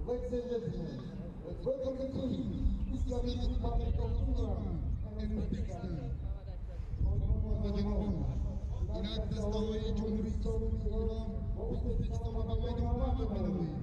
Ladies and gentlemen, let's welcome the team, Islamic Republic of Iran and Uzbekistan. ва ҷанобон, инак дастаҳои Ҷумҳурии Исломии Эрон ва Ӯзбекистонро ба майдон даъват менамоем.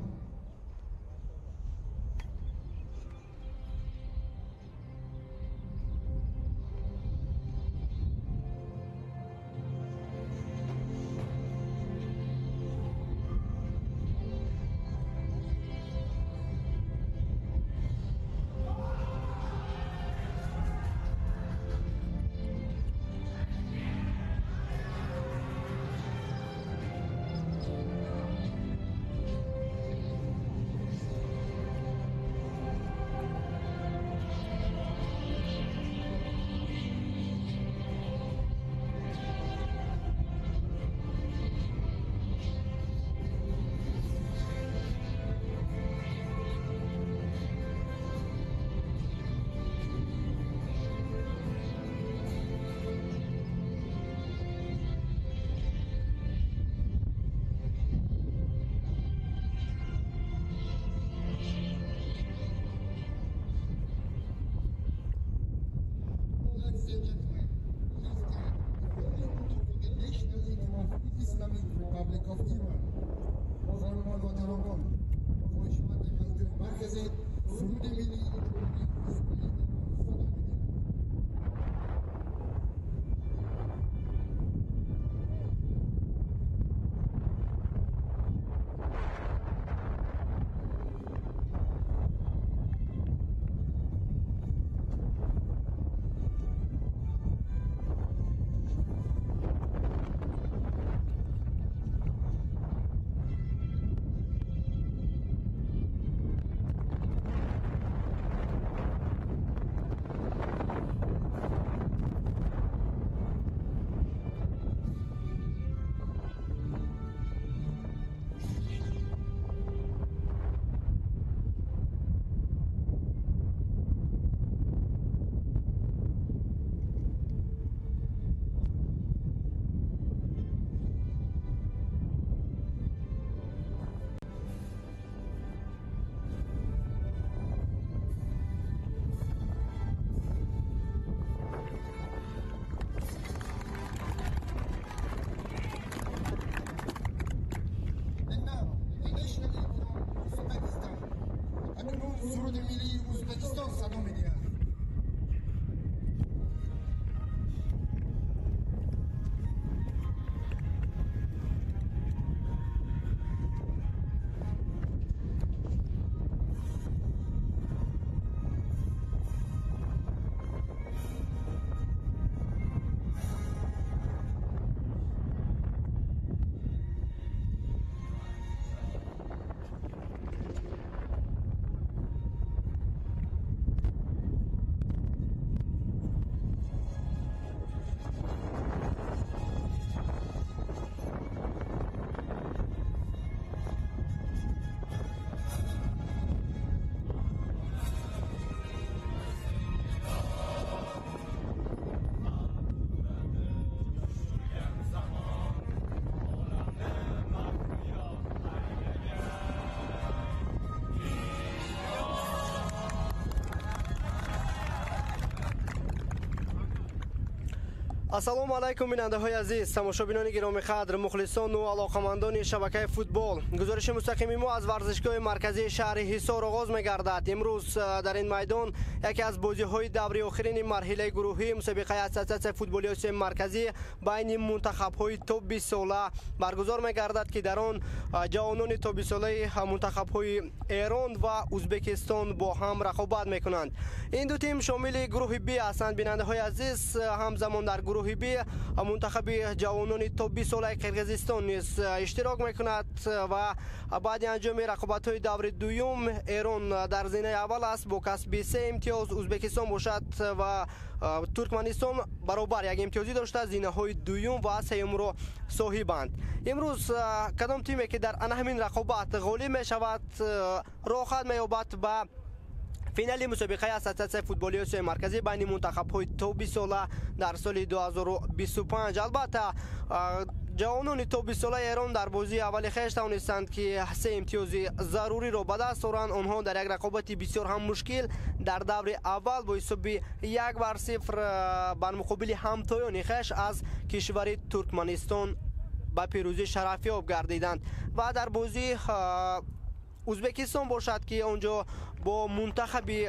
Ladies and gentlemen, please stand for the for the national anthem of Islamic Republic of Iran. بانوان و جنابان، خواهشمندیم از جای برخیزید. سرود ملی جمهوری اسلامی ایران صدا میدهد. And now, the national anthem of Uzbekistan. Акнун суруди миллии Ӯзбекистон садо медиҳад. Ассалому алайкум, бинандаҳои азиз, тамошобинони гиромиқадр, мухлисону алоқамандони шабакаи футбол. Гузориши мустақими мо аз варзишгоҳи марказии шаҳри Ҳисор оғоз мегардад. Имрӯз дар ин майдон яке аз бозиҳои даври охирини марҳилаи гурӯҳии мусобиқаи Ассотсиатсияи футболи Осиёи Марказӣ байни мунтахабҳои то 20 сола баргузор мегардад, ки дар он ҷавонони то 20 солаи мунтахабҳои Эрон ва Ӯзбекистон бо ҳам рақобат мекунанд. Ин ду тим шомили гурӯҳи Б ҳастанд. Бинандаҳои азиз, ҳамзамон дар гурӯҳи Б мунтахаби ҷавонони то 20 солаи Қирғизистон низ иштирок мекунад ва баъди анҷоми рақобатҳои даври дуюм Эрон дар зинаи аввал аст бо касби се имтиёз, Ӯзбекистон бошад ва Туркманистон баробар як имтиёзӣ дошта, зинаҳои дуюм ва сеюмро соҳибанд. Имрӯз кадом тиме ки дар ана ҳамин рақобат ғолиб мешавад, роҳат меёбад ба финали мусобиқаи Ассотсиатсияи футболи Осиёи Марказӣ байни мунтахабҳои то 20 сола дар соли 2025. Албатта, Ҷавонони то 20 солаи Эрон дар бозии аввали хеш тавонистанд, ки се имтиёзи заруриро ба даст оранд. Онҳо дар як рақобати бисёр ҳам мушкил дар даври аввал бо ҳисоби 1-0 бар муқобили ҳамтоёни хеш аз кишвари Туркманистон ба пирӯзӣ шарафёб гардиданд. Ва дар бозии Ӯзбекистон бошад, ки онҷо бо мунтахаби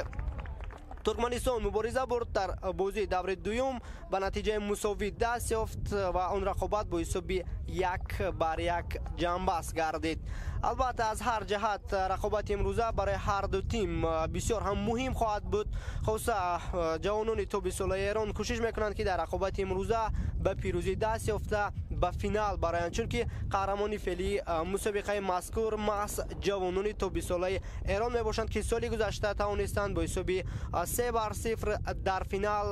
Туркманистон мубориза бурд, дар бозии даври дуюм ба натиҷаи мусовӣ даст ёфт ва он рақобат бо ҳисоби 1-1 ҷамъбаст гардид. Албатта, аз ҳар ҷиҳат рақобати имрӯза барои ҳар ду тим бисёр ҳам муҳим хоҳад буд. Хоса ҷавонони то 20 солаи Эрон кӯшиш мекунанд, ки дар рақобати имрӯза ба пирӯзӣ даст ёфта ба финал бароянд, чунки қаҳрамони феълии мусобиқаи мазкур маҳз ҷавонони то 20 солаи Эрон мебошанд, ки соли гузашта тавонистанд бо ҳисоби 3-0 дар финал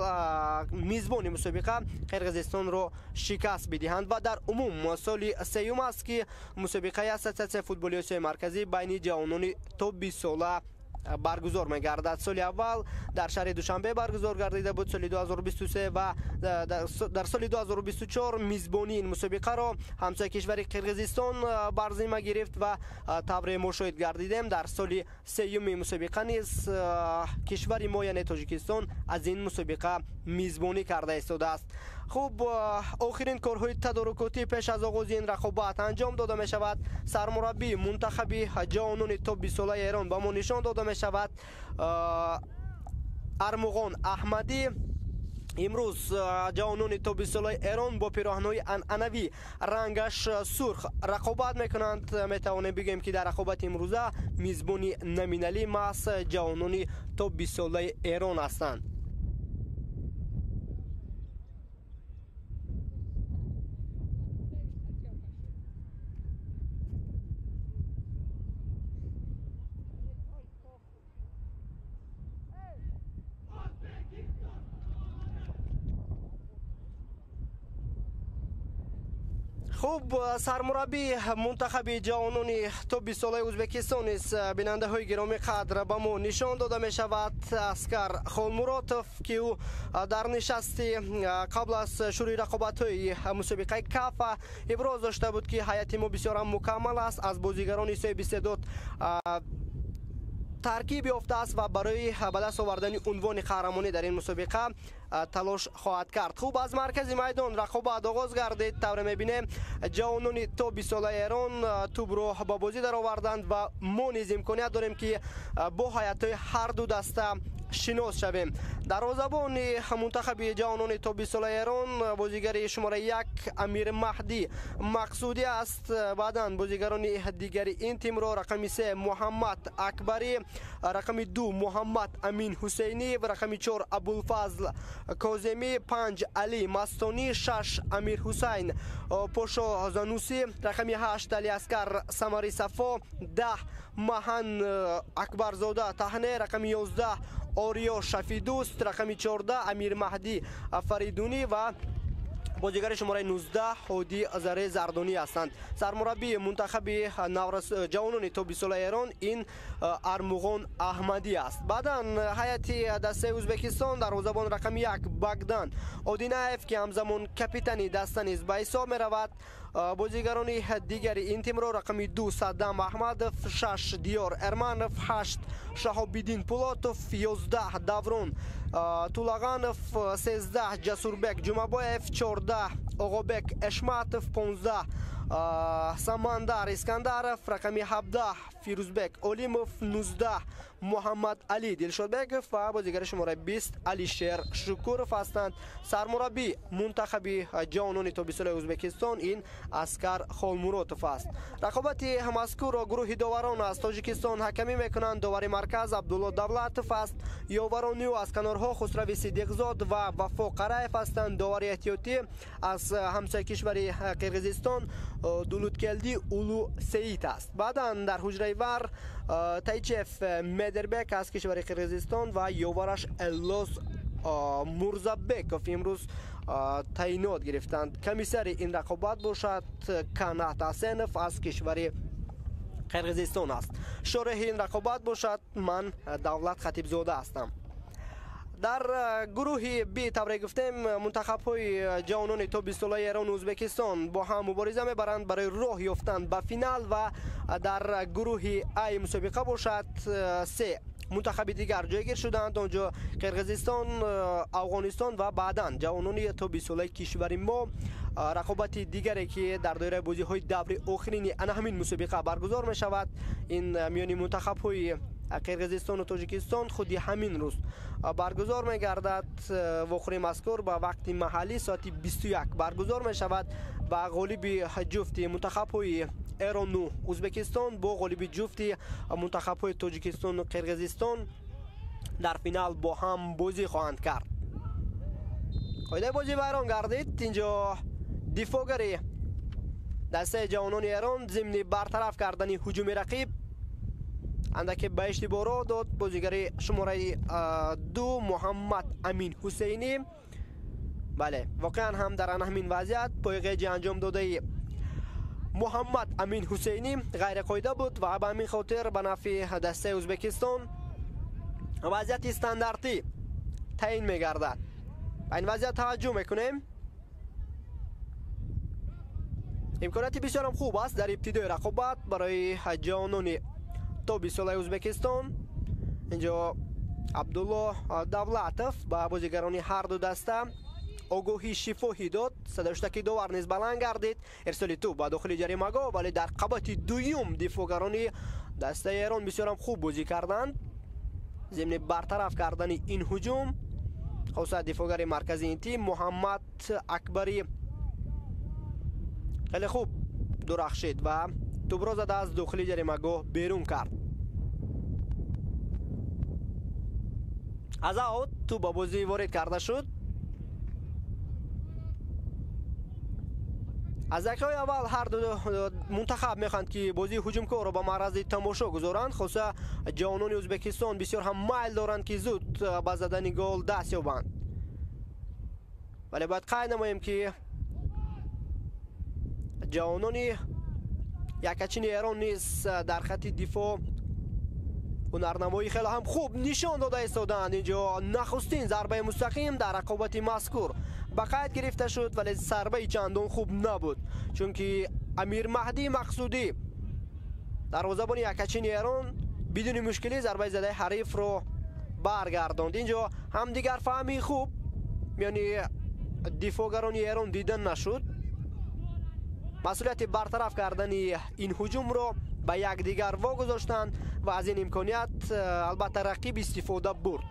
мизбони мусобиқа Қирғизистонро шикаст бидиҳанд. Ва дар умум соли сеюм аст, ки мусобиқаи Ассотсиатсияи футболи Осиёи Марказӣ байни ҷавонони то 20 сола баргузор мегардад. Соли аввал дар шаҳри Душанбе баргузор гардида буд соли 2023 ва дар соли 2024 мизбонии ин мусобиқаро ҳамсояи кишвари Қирғизистон бар зимма гирифт ва тавре мушоҳид гардидем, дар соли сеюми мусобиқа низ кишвари мо, яъне Тоҷикистон, аз ин мусобиқа мизбонӣ карда истодааст. Хуб, охирин корҳои тадорукотӣ пеш аз оғози ин рақобат анҷом дода мешавад. Сармураббии мунтахаби ҷавонони то 20 солаи Эрон ба мо нишон дода мешавад, Армуғон Аҳмадӣ. Имрӯз ҷавонони то 20 солаи Эрон бо пироҳанҳои анъанавӣ рангаш сурх рақобат мекунанд. Метавонем бигӯем, ки дар рақобати имрӯза мизбони номиналӣ маҳз ҷавонони то 20 солаи Эрон ҳастанд. Хуб, сармураббии мунтахаби ҷавонони то 20 солаи Ӯзбекистон низ, бинандаҳои гиромӣ қадр, ба мо нишон дода мешавад, Аскар Холмуротов, ки ӯ дар нишасти қабл аз шурӯи рақобатҳои мусобиқаи Кафа иброз дошта буд, ки ҳайати мо бисёр ҳам мукаммал аст, аз бозигарони соҳиби истеъдод таркиб ёфтааст ва барои ба даст овардани унвони қаҳрамонӣ дар ин мусобиқа талош хоҳад кард. Хуб, аз маркази майдон рақобат оғоз гардид. Тавре мебинем, ҷавонони то 20 солаи Эрон тӯбро ба бозӣ дароварданд ва мо низ имконият дорем, ки бо ҳайатҳои ҳар ду даста шинос шавем. Дарвозабони мунтахаби ҷавонони то 20 солаи Эрон бозигари шумораи 1 Амир Маҳдӣ Мақсудӣ аст. Баъдан бозигарони дигари ин тимро рақами 3 Муҳаммад Акбарӣ, рақами 2 Муҳаммад Амин Ҳусейнӣ, рақами 4 Абулфазл Коземӣ, 5 Али Мастонӣ, 6 Амир Ҳусайн Пошо Занусӣ, рақами 8 Али Аскар Самари Сафо, 10 Маҳан Акбарзода Таҳне, рақами 11 Ориё Шафидӯст, рақами 14 Амир Маҳдӣ Фаридунӣ ва бозигари шумораи 19 Ҳодӣ Заре Зардонӣ ҳастанд. Сармураббии мунтахаби ҷавонони то 20 солаи Эрон ин Армуғон Аҳмадӣ аст. Баъдан ҳайати дастаи Ӯзбекистон дарвозабон рақами 1 Багдан Одинаев, ки ҳамзамон капитани даста низ ба ҳисоб меравад. Бозигарони дигари ин тимро рақами 2 Саддам Аҳмадов, 6 Диёр Эрманов, 8 Шаҳобиддин Пулотов, 11 Даврон Тулағанов, 13 Ҷасурбек Ҷумабоев, 14 Оғобек Эшматов, 15 Самандар Искандаров, рақами 17 Фирӯзбек Олимов, 19 Муҳаммад Али Дилшодбеков ва бозигари шумораи 20 Алишер Шукуров ҳастанд. Сармураббии мунтахаби ҷавонони то 20 солаи Ӯзбекистон ин Аскар Холмуротов аст. Рақобати мазкурро гурӯҳи доварон аз Тоҷикистон ҳакамӣ мекунанд. Довари марказ Абдулло Давлатов аст. Ёварони ӯ аз канорҳо Хусрави Сидиқзод ва Вафо Қараев ҳастанд. Довари эҳтиётӣ аз ҳамсояи кишвари Қирғизистон Дулуткелдӣ Улу Сеид аст. Баъдан дар ҳуҷраи вар Тайчев Медербек аз кишвари Қирғизистон ва ёвараш Эллоз Мурзабеков имрӯз таъйинот гирифтанд. Комиссари ин рақобат бошад Канат Асенов аз кишвари Қирғизистон аст. Шореҳи ин рақобат бошад ман Давлат Хатибзода ҳастам. Дар гурӯҳи Б тавре гуфтем, мунтахабҳои ҷавонони то 20 солаи Эрон ва Ӯзбекистон бо ҳам мубориза мебаранд барои роҳ ёфтан ба финал ва дар гурӯҳи А мусобиқа бошад се мунтахаби дигар ҷойгир шуданд. Онҷо Қирғизистон, Афғонистон ва баъдан ҷавонони то 20 солаи кишвари мо. Рақобати дигаре ки дар доираи бозиҳои даври охирини ана ҳамин мусобиқа баргузор мешавад, ин миёни мунтахабҳои Қирғизистону Тоҷикистон худи ҳамин рӯз баргузор мегардад. Вохӯрии мазкур ба вақти маҳаллӣ соати 21 баргузор мешавад ва ғолиби ҷуфти мунтахабҳои Эрону Ӯзбекистон бо ғолиби ҷуфти мунтахабҳои Тоҷикистону Қирғизистон дар финал бо ҳам бозӣ хоҳанд кард. Қоидаи бозӣ вайрон гардид. Инҷо дифоъгари дастаи ҷавонони Эрон зимни бартараф кардани ҳуҷуми рақиб андаке ба иштибоҳ роҳ дод. Бозигари шумораи 2 Муҳаммад Амин Ҳусейнӣ. Бале, воқеан ҳам дар ана ҳамин вазъият пойғеҷи анҷом додаи Муҳаммад Амин Ҳусейнӣ ғайриқоида буд ва ба ҳамин хотир ба нафъи дастаи Ӯзбекистон вазъияти стандартӣ таъин мегардад. Ба ин вазъият таваҷҷӯҳ мекунем. Имконияти бисёрам хуб аст дар ибтидои рақобат барои ҷавонони то 20 солаи Ӯзбекистон. Инҷо Абдулло Давлатов ба бозигарони ҳар ду даста огоҳии шифоҳӣ дод. Садои довар низ баланд гардид. Ирсоли тӯб ба дохили ҷаримагоҳ, вале дар қабати дуюм дифоъгарони дастаи Эрон бисёрам хуб бозӣ карданд. Зимни бартараф кардани ин ҳуҷум, хоса дифоъгари марказии ин тим Муҳаммад Акбарӣ хеле хуб дурахшид ва тӯбро зада аз дохили ҷаримагоҳ берун кард. Аз аут тӯб ба бозӣ ворид карда шуд. Аз дақиқаҳои аввал ҳар ду мунтахаб мехоҳанд ки бозии ҳуҷумкорро ба маърази тамошо гузоранд. Хоса ҷавонони Ӯзбекистон бисёр ҳам майл доранд ки зуд ба задани гол даст ёбанд. Вале бояд қайд намоем ки ҷавонони якачини Эрон низ дар хати дифоъ ҳунарнамоӣ хеле ҳам хуб нишон дода истодаанд. Инҷо нахустин зарбаи мустақим дар рақобати мазкур ба қайд гирифта шуд, вале зарбаи чандон хуб набуд, чунки Амир Маҳдӣ Мақсудӣ дарвозабони якачини Эрон бидуни мушкилӣ зарбаи задаи ҳарифро баргардонд. Инҷо ҳамдигарфаҳмии хуб миёни дифоъгарони Эрон дида нашуд. Масъулияти бартараф кардани ин ҳуҷумро ба якдигар вогузоштанд ва аз ин имконият албатта рақиб истифода бурд.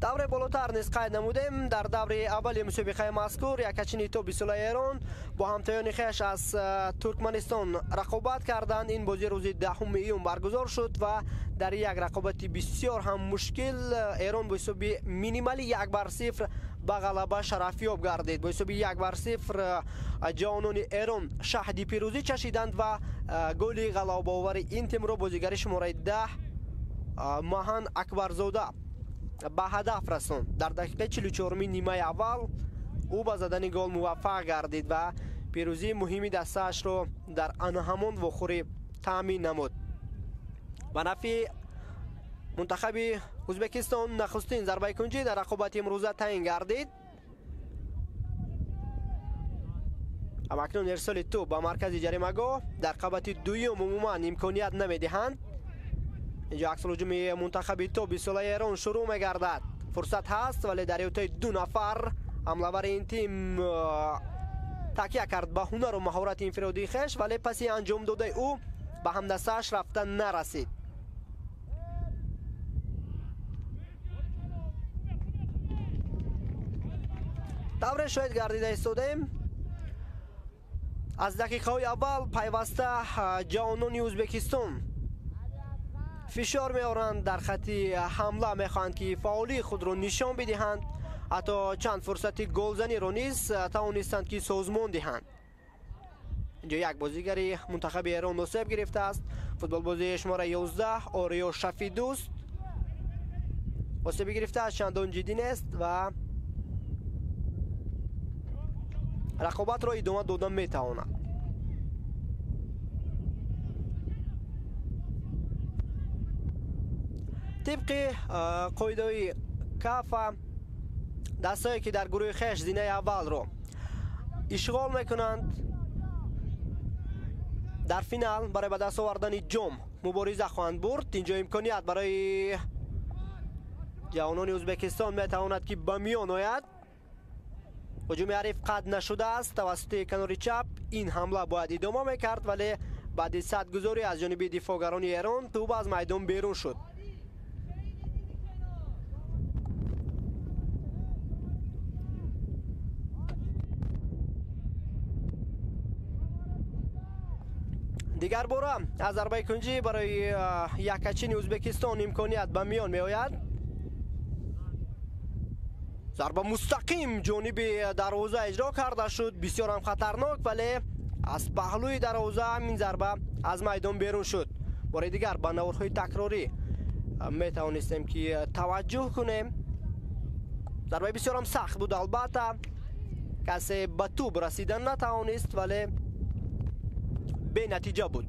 Давре болотар низ қайд намудем. Дар даври аввали мусобиқаи мазкур якачини то 20 солаи Эрон бо ҳамтоёни хеш аз Туркманистон рақобат карданд. Ин бозӣ рӯзи 10 июн баргузор шуд ва дар як рақобати бисёр ҳам мушкил Эрон бо ҳисоби минималӣ 1-0 ба ғалаба шарафёб гардид. Бо ҳисоби 1-0 ҷавонони Эрон шаҳди пирӯзӣ чашиданд ва голи ғалабаовари ин тимро бозигари шумораи 10 Маҳан Акбарзода ба ҳадаф расонд. Дар дақиқаи 44-ми нимаи аввал ӯ ба задани гол муваффақ гардид ва пирӯзии муҳими дастаашро дар ана ҳамон вохӯрӣ таъмин намуд. Ба нафъи мунтахаби Ӯзбекистон нахустин зарбаи кунҷӣ дар рақобати имрӯза таъин гардид. Ҳамакнун ирсоли тӯб ба маркази ҷаримагоҳ дар қабати дуюм умуман имконият намедиҳанд. Инҷо аксулҳуҷуми мунтахаби то 20 солаи Эрон шурӯъ мегардад. Фурсат ҳаст, вале дар ютаи ду нафар ҳамлавари ин тим такя кард ба ҳунару маҳорати инфиродии хеш, вале паси анҷом додаи ӯ ба ҳамдастааш рафта нарасид. Давре шоҳид гардида истодаем. Аз дақиқаҳои аввал пайваста ҷавонони Ӯзбекистон фишор меоранд, дар хати ҳамла мехоҳанд ки фаъолии худро нишон бидиҳанд, ҳатто чанд фурсати голзаниро низ тавонистанд ки созмон диҳанд. Инҷо як бозигари мунтахаби Эрон носиб гирифтааст. Футболбози шумора 11 Ориё Шафидӯст осеби гирифтааст, чандон ҷиддӣ нест ва рақобатро идома дода метавонад. Тибқи қоидаҳои Кафа, дастҳое ки дар гурӯҳи хеш зинаи аввалро ишғол мекунанд, дар финал барои ба даст овардани ҷом мубориза хоҳанд бурд. Инҷо имконият барои ҷавонони Ӯзбекистон метавонад ки ба миён ояд. Ҳуҷуми ҳариф қатъ нашудааст тавассути канори чап. Ин ҳамла бояд идома мекард, вале баъди садгузорӣ аз ҷониби дифоъгарони Эрон тӯб аз майдон берун шуд. Дигар бора аз зарбаи кунҷӣ барои якачини Ӯзбекистон имконият ба миён меояд. Зарба мустақим ҷониби дарвоза иҷро карда шуд, бисёр ҳам хатарнок, вале аз паҳлӯи дарвоза ҳамин зарба аз майдон берун шуд. Бори дигар ба наворҳои такрорӣ метавонистем ки таваҷҷӯҳ кунем. Зарбаи бисёр ҳам сахт буд, албатта касе ба тӯб расидан натавонист, вале бенатиҷа буд.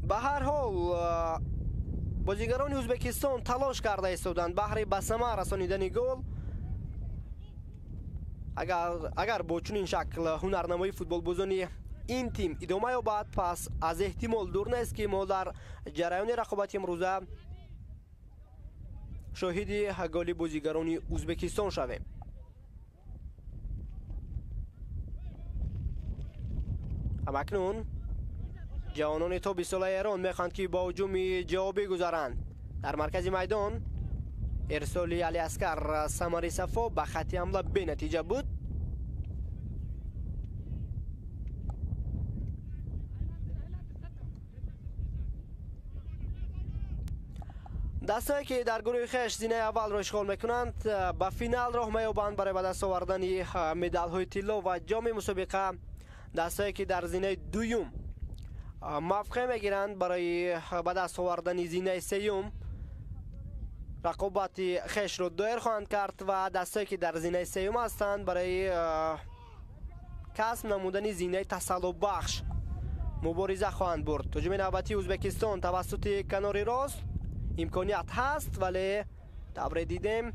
Ба ҳар ҳол бозигарони Ӯзбекистон талош карда истоданд баҳри ба самар расонидани гол. Агар бо чунин шакл ҳунарнамоии футболбозони ин тим идома ёбад, пас аз эҳтимол дур нест ки мо дар ҷараёни рақобати имрӯза шоҳиди голи бозигарони Ӯзбекистон шавем. Ҳамакнун ҷавонони то 20 солаи Эрон мехоҳанд ки бо ҳуҷуми ҷавобӣ гузаранд. Дар маркази майдон ирсоли Алиаскар Самари Сафо ба хатти ҳамла бенатиҷа буд. Дастҳое ки дар гурӯҳи хеш зинаи аввалро ишғол мекунанд, ба финал роҳ меёбанд барои ба даст овардани медалҳои тилло ва ҷоми мусобиқа. Дастҳое ки дар зинаи дуюм мавқеъ мегиранд барои ба даст овардани зинаи сеюм рақобати хешро доир хоҳанд кард ва дастҳое ки дар зинаи сеюм ҳастанд барои касб намудани зинаи тасаллубахш мубориза хоҳанд бурд. Ҳуҷуми навбатии Ӯзбекистон тавассути канори рост имконият ҳаст, вале тавре дидем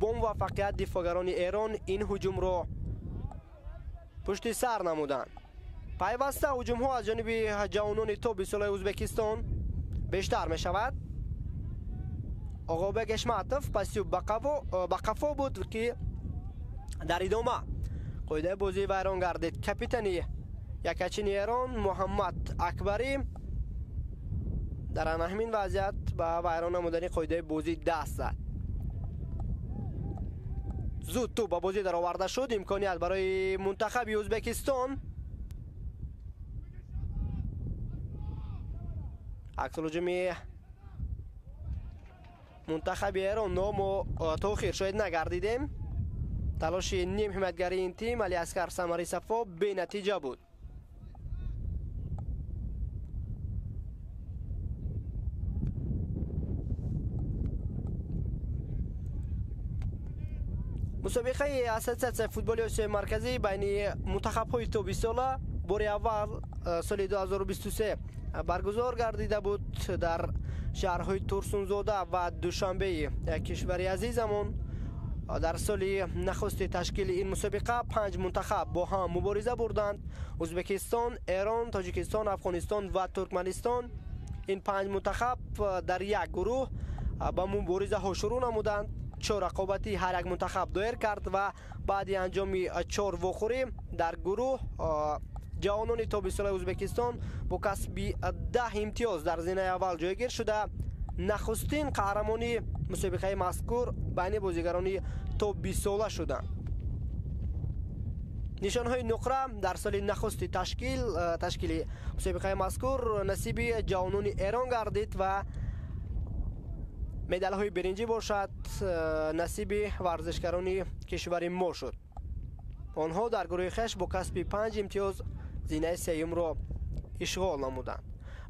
бо муваффақият дифоъгарони Эрон ин ҳуҷумро пушти сар намуданд. Пайваста ҳуҷумҳо аз ҷониби ҷавонони то 20 солаи Ӯзбекистон бештар мешавад. Оғобек Эшматов пасю ба қафо буд ки дар идома қоидаи бозӣ вайрон гардид. Капитани якачини Эрон Муҳаммад Акбарӣ дар ҳамин вазъият ба вайрон намудани қоидаи бозӣ даст зад. Зуд тӯб ба бозӣ дароварда шуд. Имконият барои мунтахаби Ӯзбекистон. Аксулҳуҷуми мунтахаби Эрон мо то охир шоҳид нагардидем. Талоши ним ҳимоятгари ин тим Алиаскар Самари Сафо бенатиҷа буд. Мусобиқаи Ассотсиатсияи футболи Осиёи Марказӣ байни мунтахабҳои то 20 сола бори аввал соли 2023 баргузор гардида буд дар шаҳрҳои Турсунзода ва Душанбеи кишвари азизамон. Дар соли нахусти ташкили ин мусобиқа 5 мунтахаб бо ҳам мубориза бурданд: Ӯзбекистон, Эрон, Тоҷикистон, Афғонистон ва Туркманистон. Ин 5 мунтахаб дар як гурӯҳ ба муборизаҳо шурӯъ намуданд. 4 рақобатӣ ҳар як мунтахаб доир кард ва баъди анҷоми 4 вохӯрӣ дар гурӯҳ ҷавонони то 20 солаи Ӯзбекистон бо касби 10 имтиёз дар зинаи аввал ҷойгир шуда, нахустин қаҳрамони мусобиқаи мазкур байни бозигарони то 20 сола шуданд. Нишонҳои нуқра дар соли нахусти ташкили мусобиқаи мазкур насиби ҷавонони Эрон гардид ва медалҳои биринҷӣ бошад насиби варзишгарони кишвари мо шуд. Онҳо дар гурӯҳи хеш бо касби 5 имтиёз зинаи сеюмро ишғол намуданд.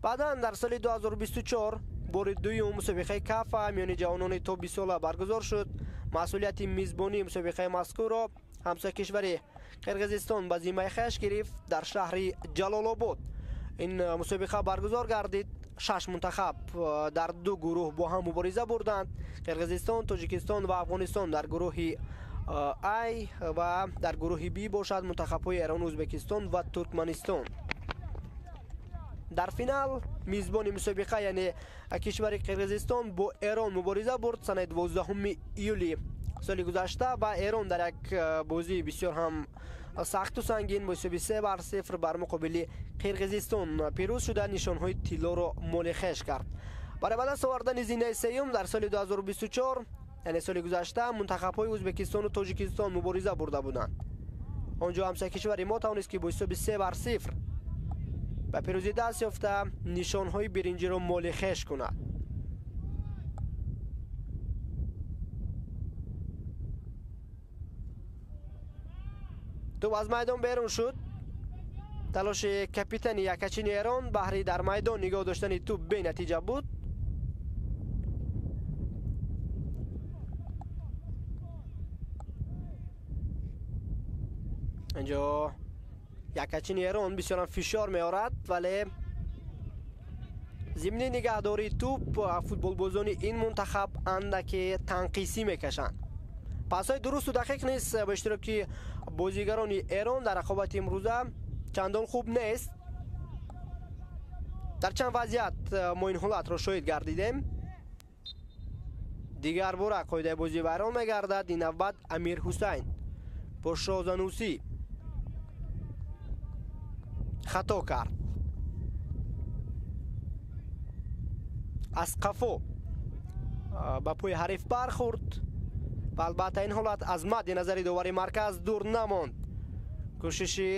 Баъдан дар соли 2024 бори дуюм мусобиқаи Кафа миёни ҷавонони то 20 сола баргузор шуд. Масъулияти мизбонии мусобиқаи мазкурро ҳамсоя кишвари Қирғизистон ба зиммаи хеш гирифт. Дар шаҳри Ҷалолобод ин мусобиқа баргузор гардид. 6 мунтахаб дар ду гурӯҳ бо ҳам мубориза бурданд. Қирғизистон, Тоҷикистон ва Афғонистон дар гурӯҳи А ва дар гурӯҳи Б бошад мунтахабҳои Эрон, Ӯзбекистон ва Туркманистон. Дар финал мизбони мусобиқа, яъне кишвари Қирғизистон бо Эрон мубориза бурд санаи 12 июли соли гузашта ва Эрон дар як бозии бисёр ҳам сахту сангин бо ҳисоби 3-0 бар муқобили Қирғизистон пирӯз шуда нишонҳои тиллоро моли хеш кард. Барои ба даст овардани зинаи сеюм дар соли 2024, яъне соли гузашта, мунтахабҳои Ӯзбекистону Тоҷикистон мубориза бурда буданд. Он ҷо ҳамсоя кишвари мо тавонист, ки бо ҳисоби 3-0 ба пирӯзӣ даст ёфта нишонҳои биринҷиро моли хеш кунад. Тӯб аз майдон берун шуд. Талоши капитани якачини Эрон баҳри дар майдон нигоҳ доштани тӯб бенатиҷа буд. Инҷо якачини Эрон бисёрам фишор меорад, вале зимни нигаҳдории тӯб футболбозони ин мунтахаб андаке танқисӣ мекашанд. Пасҳои дурусту дақиқ низ ба иштироки бозигарони Эрон дар рақобати имрӯза чандон хуб нест. Дар чанд вазъият мо ин ҳолатро шоҳид гардидем. Дигар бора қоидаи бозӣ вайрон мегардад. Ин навбат Амир Ҳусайн бо шозанусӣ хато кард. Аз қафо ба пӯи ҳариф бархӯрд ва албатта ин ҳолат аз мадди назари довари марказ дур намонд. Кӯшиши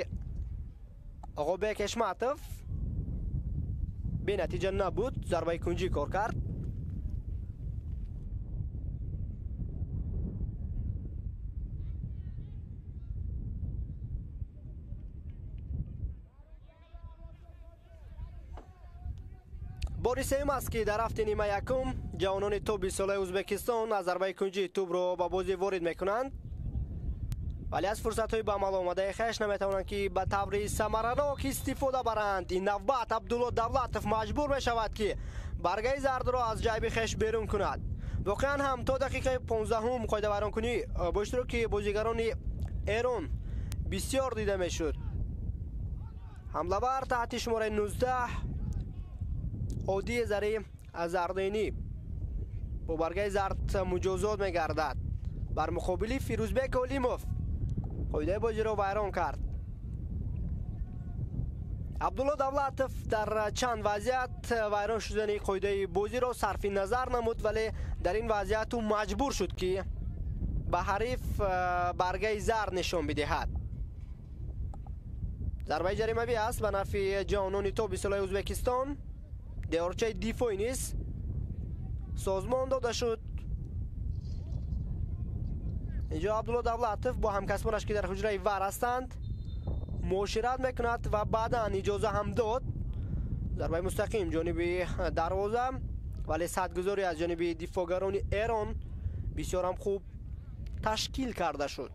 Оғобек Ҳешматов бенатиҷа набуд, зарбаи кунҷӣ кор кард. Бори сеюм аст, ки дар ҳафти нима якум ҷавонони то 20-солаи Ӯзбекистон аз зарбаи кунҷии тӯбро ба бозӣ ворид мекунанд, вале аз фурсатҳои ба амал омадаи хеш наметавонанд, ки ба таври самаранок истифода баранд. Ин навбат Абдулло Давлатов маҷбур мешавад, ки баргаи зардро аз ҷайби хеш берун кунад. Воқеан ҳам то дақиқаи 15 қоидавайронкунӣ бо иштироки бозигарони Эрон бисёр дида мешуд. Ҳамлавар таҳти шумораи 19 Одии Зари Зардинӣ бо баргаи зард муҷозот мегардад. Бар муқобили Фирӯзбек Олимов қоидаи бозиро вайрон кард. Абдулло Давлатов дар чанд вазъият вайрон шудани қоидаи бозиро сарфи назар намуд, вале дар ин вазъият ӯ маҷбур шуд, ки ба ҳариф баргаи зард нишон бидиҳад. Зарбаи ҷаримавӣ аст ба нафъи ҷавонони то 20-солаи Ӯзбекистон. Деворчаи дифоӣ низ созмон дода шуд. Инҷо Абдулло Давлатов бо ҳамкасбонаш, ки дар ҳуҷраи вар ҳастанд, муошират мекунад ва баъдан иҷоза ҳам дод. Зарбаи мустақим ҷониби дарвоза, вале садгузорӣ аз ҷониби дифоъгарони Эрон бисёрам хуб ташкил карда шуд.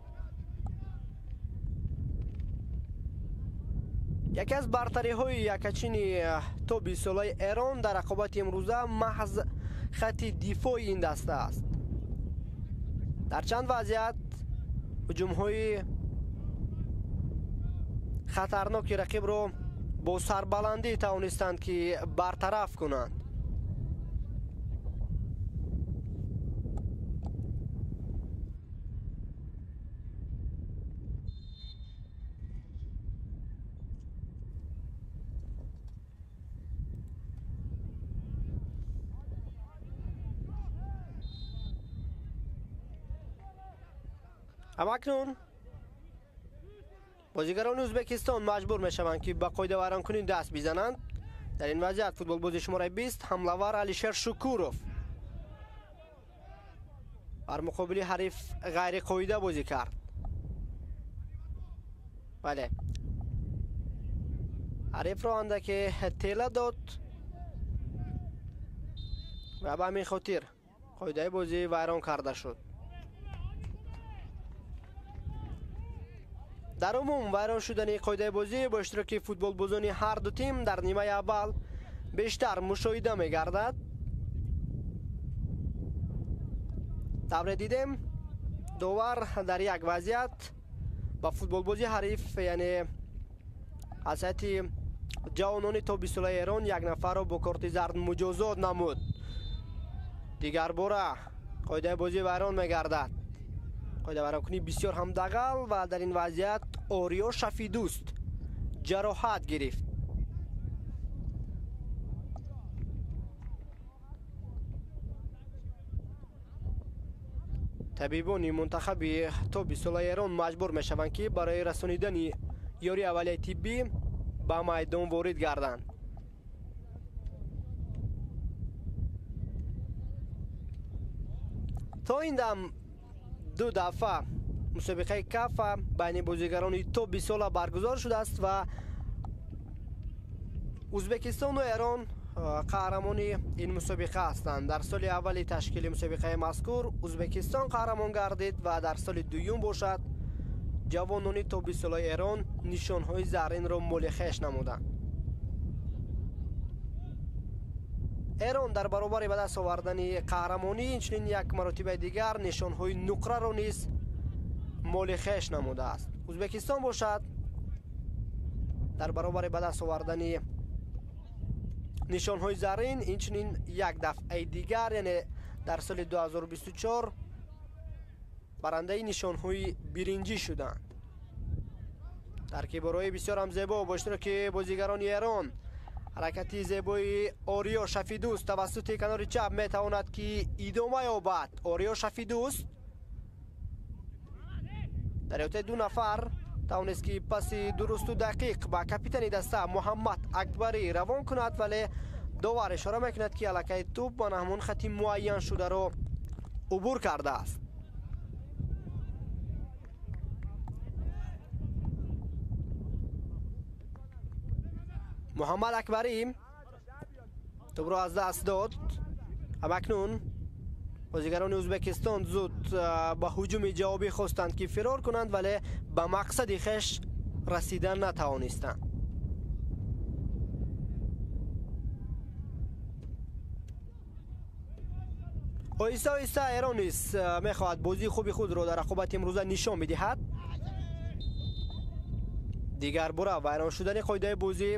Яке аз бартариҳои якачини то 20-солаи Эрон дар рақобати имрӯза маҳз хати дифои ин даста аст. Дар чанд вазъият ҳуҷумҳои хатарноки рақибро бо сарбаландӣ тавонистанд, ки бартараф кунанд. Амакнун бозигарони Ӯзбекистон маҷбур мешаванд, ки ба қоидавайронкунӣ даст бизананд. Дар ин вазъият футболбози шумораи 20 ҳамлавар Алишер Шукуров бар муқобили ҳариф ғайриқоида бозӣ кард. Бале, ҳарифро андаке тела дод ва ба ҳамин хотир қоидаи бозӣ вайрон карда шуд. Дар умум вайрон шудани қоидаи бозӣ бо иштироки футболбозони ҳар ду тим дар нимаи аввал бештар мушоҳида мегардад. Тавре дидем, довар дар як вазъият ба футболбози ҳариф, яъне аз ҳайати ҷавонони то 20 солаи Эрон як нафарро бо корти зард муҷозот намуд. Дигар бора қоидаи бозӣ вайрон мегардад. Қоидавайронкунӣ бисёр ҳам дағал ва дар ин вазъият Ориё Шафидӯст ҷароҳат гирифт. Табибони мунтахаби то 20 солаи Эрон маҷбур мешаванд, ки барои расонидани ёрии аввалияи тиббӣ ба майдон ворид гарданд. То ин дам ду дафъа мусобиқаи кафа байни бозигарони то 20 сола баргузор шудааст ва Ӯзбекистону Эрон қаҳрамони ин мусобиқа ҳастанд. Дар соли аввали ташкили мусобиқаи мазкур Ӯзбекистон қаҳрамон гардид ва дар соли дуюм бошад ҷавонони то 20 солаи Эрон нишонҳои зарринро моли хеш намуданд. Эрон дар баробари ба даст овардани қаҳрамонӣ инчунин як маротибаи дигар нишонҳои нуқраро низ моли хеш намудааст. Ӯзбекистон бошад дар баробари ба даст овардани нишонҳои заррин инчунин як дафъаи дигар, яъне дар соли 2024 барандаи нишонҳои биринҷӣ шуданд. Таркиборои бисёр ҳам зебо бо иштироки бозигарони Эрон. Ҳаракати зебои Ориё Шафидӯст тавассути канори чап метавонад, ки идома ёбад. Ориё Шафидӯст дар иҳотаи ду нафар тавонист, ки паси дурусту дақиқ ба капитани даста Муҳаммад Акбарӣ равон кунад, вале довар ишора мекунад, ки аллакай тӯб ба ҳамон хати муайяншударо убур кардааст. Муҳаммад Акбарӣ тӯбро аз даст дод. Ҳамакнун бозигарони Ӯзбекистон зуд ба ҳуҷуми ҷавобӣ хостанд, ки фирор кунанд, вале ба мақсади хеш расида натавонистанд. Оҳиста оҳиста Эрон низ мехоҳад бозии хуби худро дар рақобати имрӯза нишон бидиҳад. Дигар бора вайрон шудани қоидаи бозӣ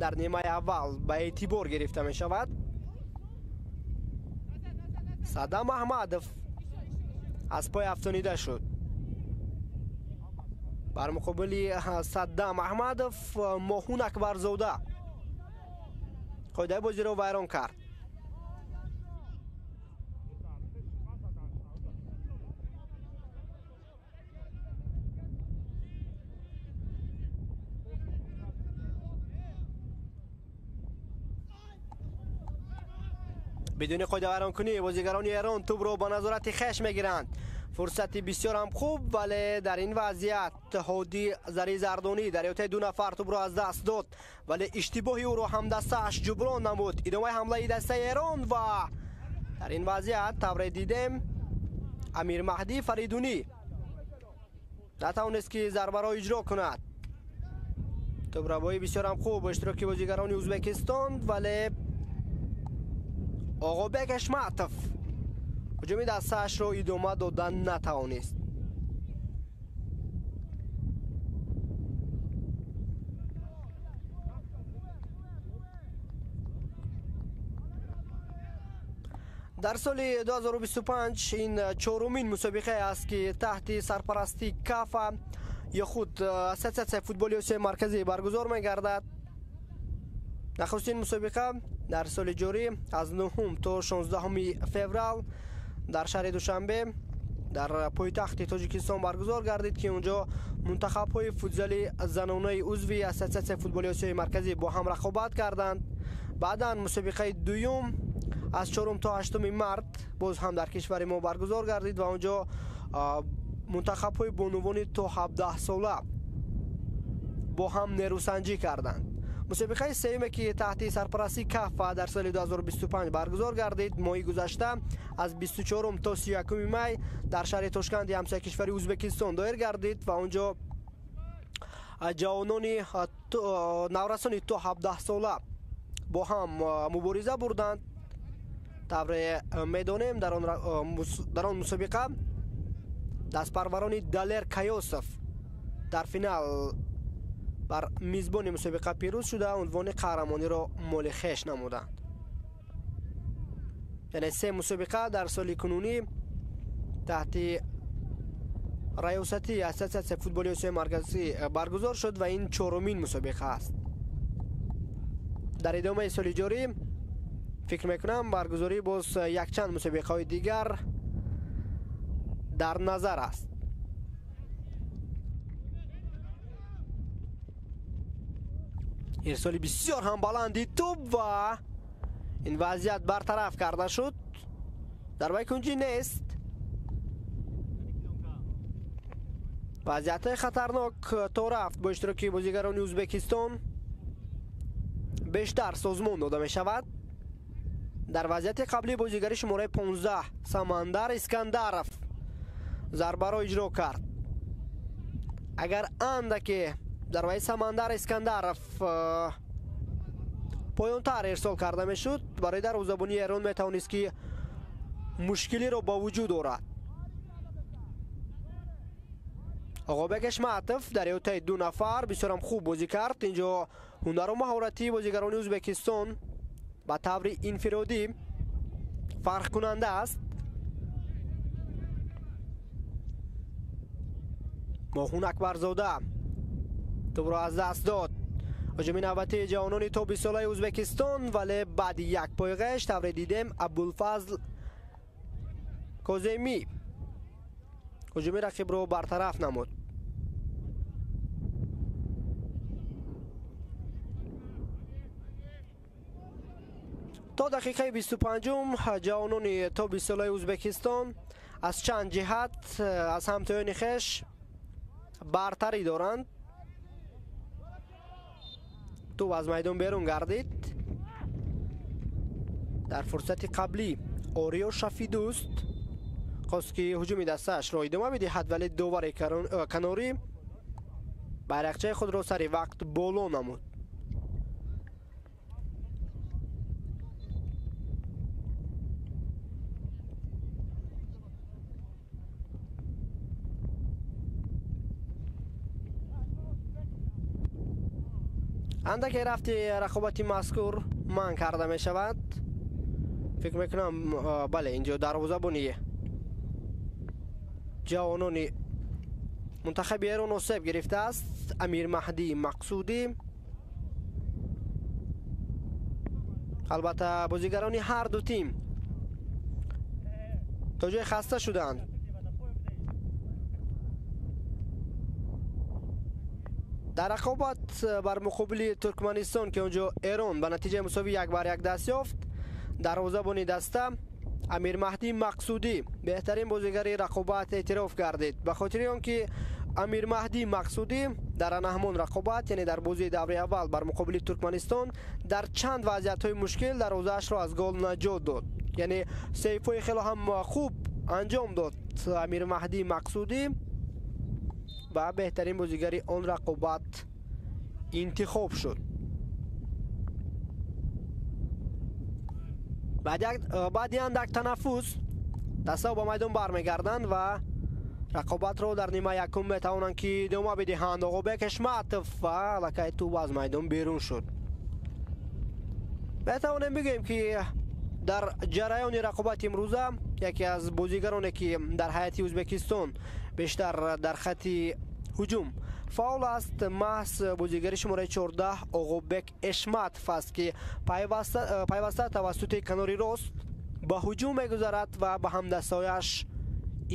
дар нимаи аввал ба эътибор гирифта мешавад. Саддам Аҳмадов аз пой афтонида шуд. Бар муқобили Саддам Аҳмадов Моҳун Акбарзода қоидаи бозиро вайрон кард. Бидуни қоидавайронкунӣ бозигарони Эрон тӯбро ба назорати хеш мегиранд. Фурсати бисёр ҳам хуб, вале дар ин вазъият Ҳодӣ Зари Зардонӣ дар иҳотаи ду нафар тӯбро аз даст дод, вале иштибоҳи ӯро ҳамдастааш ҷуброн намуд. Идомаи ҳамлаи дастаи Эрон ва дар ин вазъият тавре дидем Амир Маҳдӣ Фаридунӣ натавонист, ки зарбаро иҷро кунад. Тӯбравоӣ бисёр ҳам хуб бо иштироки бозигарони Ӯзбекистон, вале Оғобек Ҳишматов ҳуҷуми дастаашро идома додан натавонист. Дар соли 2025 ин чорумин мусобиқае аст, ки таҳти сарпарастии КАФА ё худ Ассотсиатсияи футболи Осиёи Марказӣ баргузор мегардад. Нахустин мусобиқа дар соли ҷорӣ аз 9 то 16 феврал дар шаҳри Душанбе дар пойтахти Тоҷикистон баргузор гардид, ки онҷо мунтахабҳои футзали занонаи узви Ассотсиатсияи футболи Осиёи Марказӣ бо ҳам рақобат карданд. Баъдан мусобиқаи дуюм аз 4 то 8 март боз ҳам дар кишвари мо баргузор гардид ва онҷо мунтахабҳои бонувони то 17 сола бо ҳам нерӯсанҷӣ карданд. Мусобиқаи сеюме, ки таҳти сарпарастии КАФА дар соли 2025 баргузор гардид, моҳи гузашта аз 24 то 31 май дар шаҳри Тошканди ҳамсояи кишвари Ӯзбекистон доир гардид ва онҷо ҷавонони наврасони то 17 сола бо ҳам мубориза бурданд. Тавре медонем, дар он мусобиқа дастпарварони Далер Каёсов дар финал бар мизбони мусобиқа пирӯз шуда, унвони қаҳрамониро моли хеш намуданд. Яъне се мусобиқа дар соли кунунӣ таҳти раёсати Ассотсиатсияи футболи Осиёи Марказӣ баргузор шуд ва ин чорумин мусобиқа аст. Дар идомаи соли ҷорӣ фикр мекунам баргузорӣ боз якчанд мусобиқаҳои дигар дар назар аст. Ирсоли бисёр ҳам баланди тӯб ва ин вазъият бартараф карда шуд. Зарбаи кунҷӣ нест. Вазъиятҳои хатарнок то рафт бо иштироки бозигарони Ӯзбекистон бештар созмон дода мешавад. Дар вазъияти қаблӣ бозигари шумораи 15 Самандар Искандаров зарбаро иҷро кард. Агар андаке зарбаи Самандар Искандаров поёнтар ирсол карда мешуд, барои дарвозабонии Эрон метавонист ки мушкилиро ба вуҷуд орад. Оғобек Эшматов дар эҳотаи ду нафар бисёрам хуб бозӣ кард. Инҷо ҳунару маҳорати бозигарони Ӯзбекистон ба таври инфиродӣ фарқкунанда аст. Моҳун Акбарзода тӯбро аз даст дод. Ҳуҷуми навбатии ҷавонони то 20-солаи Ӯзбекистон, вале баъди як пойғеш тавре дидем Абулфазл Коземӣ ҳуҷуми рақибро бартараф намуд. То дақиқаи 25-ум ҷавонони то 20-солаи Ӯзбекистон аз чанд ҷиҳат аз ҳамтоёни хеш бартарӣ доранд. Тӯб аз майдон берун гардид. Дар фурсати қаблӣ Ориё Шафидӯст хост ки ҳуҷуми дастаашро идома бидиҳад, вале довари канорӣ байрақчаи худро сари вақт боло намуд. Андаке рафти рақобати мазкур манъ карда мешавад. Фикр мекунам, бале, инҷо дарвозабони ҷавонони мунтахаби Эрон осеб гирифтааст. Амир Маҳдӣ Мақсудӣ. Албатта бозигарони ҳар ду тим то ҷое хаста шуданд. Дар рақобат бар муқобили Туркманистон, ки онҷо Эрон ба натиҷаи мусовӣ 1-1 даст ёфт, дарвозабони даста Амир Маҳдӣ Мақсудӣ беҳтарин бозигари рақобат эътироф гардид. Ба хотири он ки Амир Маҳдӣ Мақсудӣ дар ҳамон рақобат, яъне дар бозии давраи аввал бар муқобили Туркманистон, дар чанд вазъиятҳои мушкил дарвозаашро аз гол наҷот дод. Яъне сейфҳои хело ҳам хуб анҷом дод Амир Маҳдӣ Мақсудӣ ва беҳтарин бозигари он рақобат интихоб шуд. Баъди андак танаффус дастаҳо ба майдон бармегарданд ва рақобатро дар нима якум метавонанд ки идома бидиҳанд. Оғобек Эшматов ва аллакай тӯб аз майдон берун шуд. Метавонем бигӯем ки дар ҷараёни рақобати имрӯза яке аз бозигароне ки дар ҳайати Ӯзбекистон бештар дар хати ҳуҷум фаъол аст, маҳз бозигари шумораи 14 Оғобек Эшматов аст, ки пайваста тавассути канори рост ба ҳуҷум мегузарад ва ба ҳамдастҳояш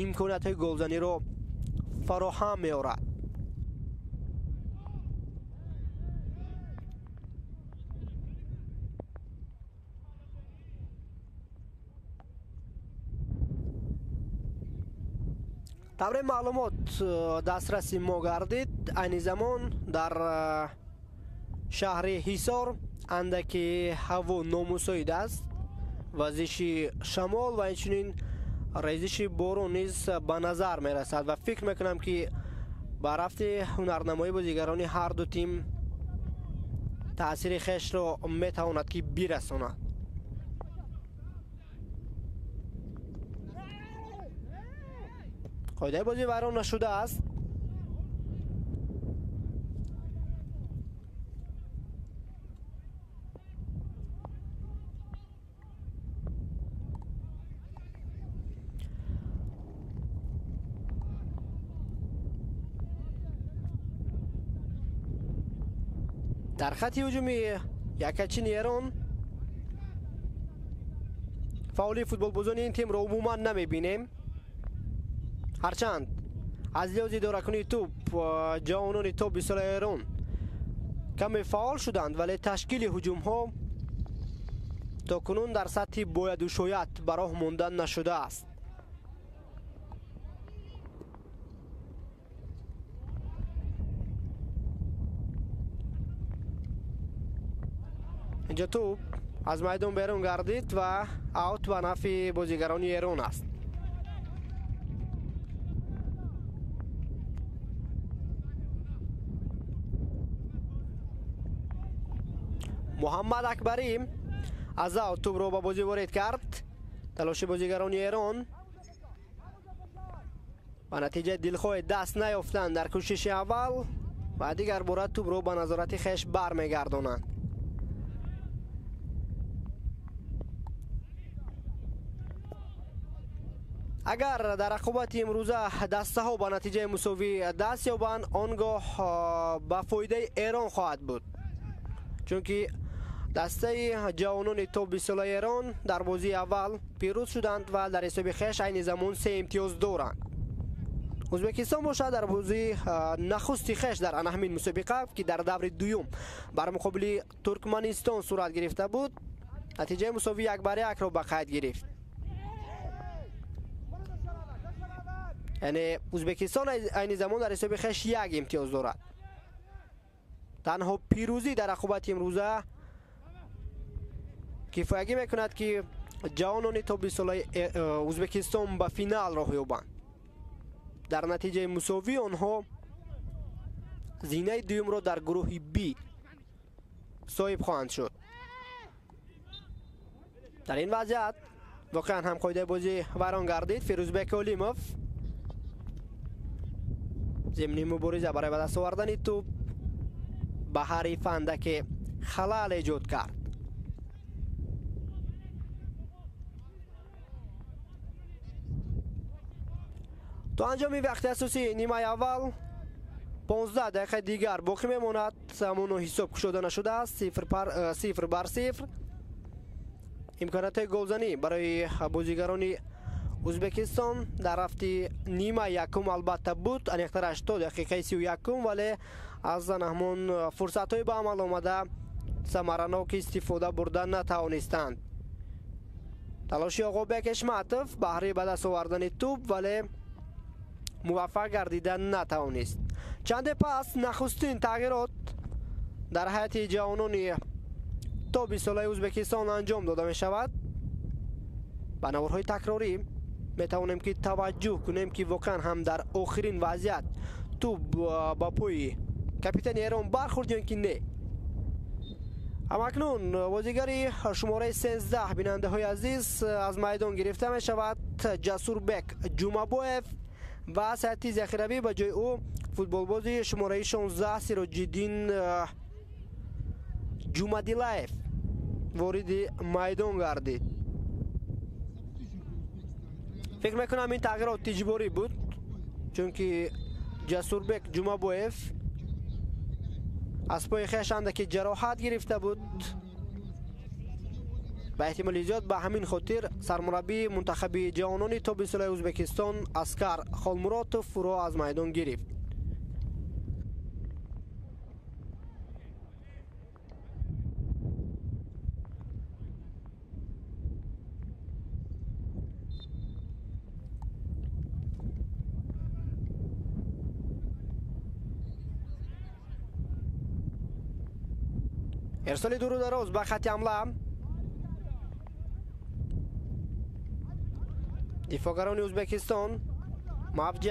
имкониятҳои голзаниро фароҳам меорад. Тавре маълумот дастраси мо гардид, айни замон дар шаҳри Ҳисор андаки ҳаво номусоид аст. Вазиши шамол ва инчунин резиши борон низ ба назар мерасад ва фикр мекунам ки ба рафти ҳунарнамоии бозигарони ҳар ду тим таъсири хешро метавонад ки бирасонад. Қоидаи бозӣ вайрон нашудааст. Дар хати ҳуҷуми якачини Эрон фаъоли футболбозони ин тимро умуман намебинем. Ҳарчанд аз лиҳози идоракунии тӯб ҷавонони то 20 солаи Эрон каме фаъол шуданд, вале ташкили ҳуҷумҳо то кунун дар сатҳи бояду шояд ба роҳ монда нашудааст. Инҷо тӯб аз майдон берун гардид ва аут ба нафъи бозигарони Эрон аст. Муҳаммад Акбарӣ аз аут тӯбро ба бозӣ ворид кард. Талоши бозигарони Эрон ба натиҷаи дилхоҳ даст наёфтанд дар кӯшиши аввал ва дигар бора тӯбро ба назорати хеш бармегардонанд. Агар дар рақобати имрӯза дастаҳо ба натиҷаи мусовӣ даст ёбанд, он гоҳ ба фоидаи Эрон хоҳад буд, чунки дастаи ҷавонони то 20 солаи Эрон дар бозии аввал пирӯз шуданд ва дар ҳисоби хеш айни замон 3 имтиёз доранд. Ӯзбекистон бошад дар бозии нахусти хеш дар ана ҳамин мусобиқа, ки дар даври дуюм бар муқобили Туркманистон сурат гирифта буд, натиҷаи мусовӣ 1-1-ро ба қайд гирифт. Яъне Ӯзбекистон айни замон дар ҳисоби хеш 1 имтиёз дорад. Танҳо пирӯзӣ дар рақобати имрӯза кифоягӣ мекунад, ки ҷавонони то 20 солаи Ӯзбекистон ба финал роҳ ёбанд. Дар натиҷаи мусовӣ онҳо зинаи дуюмро дар гурӯҳи Б соҳиб хоҳанд шуд. Дар ин вазъият воқеан ҳам қоидаи бозӣ вайрон гардид. Фирӯзбек Олимов зимни мубориза барои ба даст овардани тӯб ба ҳариф андаке халал эҷод кард. То анҷоми вақти асосии нимаи аввал 15 дақиқаи дигар боқӣ мемонад. Ҳамоно ҳисоб кушода нашудааст, 0-0. Имкониятҳои голзанӣ барои бозигарони Ӯзбекистон дар рафти нима якум албатта буд, аниқтараш то дақиқаи 31, вале аз ҳамон фурсатҳои ба амал омада самаранок истифода бурда натавонистанд. Талоши Оғобек Ишматов баҳри ба даст овардани тӯб, вале муваффақ гардида натавонист. Чанде пас нахустин тағйирот дар ҳайати ҷавонони то 20 солаи Ӯзбекистон анҷом дода мешавад. Ба наворҳои такрорӣ метавонем ки таваҷҷӯҳ кунем, ки воқеан ҳам дар охирин вазъият тӯб ба пои капитани Эрон бархӯрд ё ки не. Ҳамакнун бозигари шумораи 13, бинандаҳои азиз, аз майдон гирифта мешавад Ҷасурбек Ҷумабоев ва аз ҳайати захиравӣ ба ҷои ӯ футболбози шумораи 16 Сироҷиддин Ҷумадилаев вориди майдон гардид. Фикр мекунам ин тағйирот иҷборӣ буд, чунки Ҷасурбек Ҷумабоев аз пои хеш андаке ҷароҳат гирифта буд. Ба эҳтимоли зиёд ба ҳамин хотир сармураббии мунтахаби ҷавонони то 20 солаи Ӯзбекистон Аскар Холмуротов ӯро аз майдон гирифт. Ирсоли дуру дароз ба хати ҳамла. Дифоъгарони Ӯзбекистон мавҷи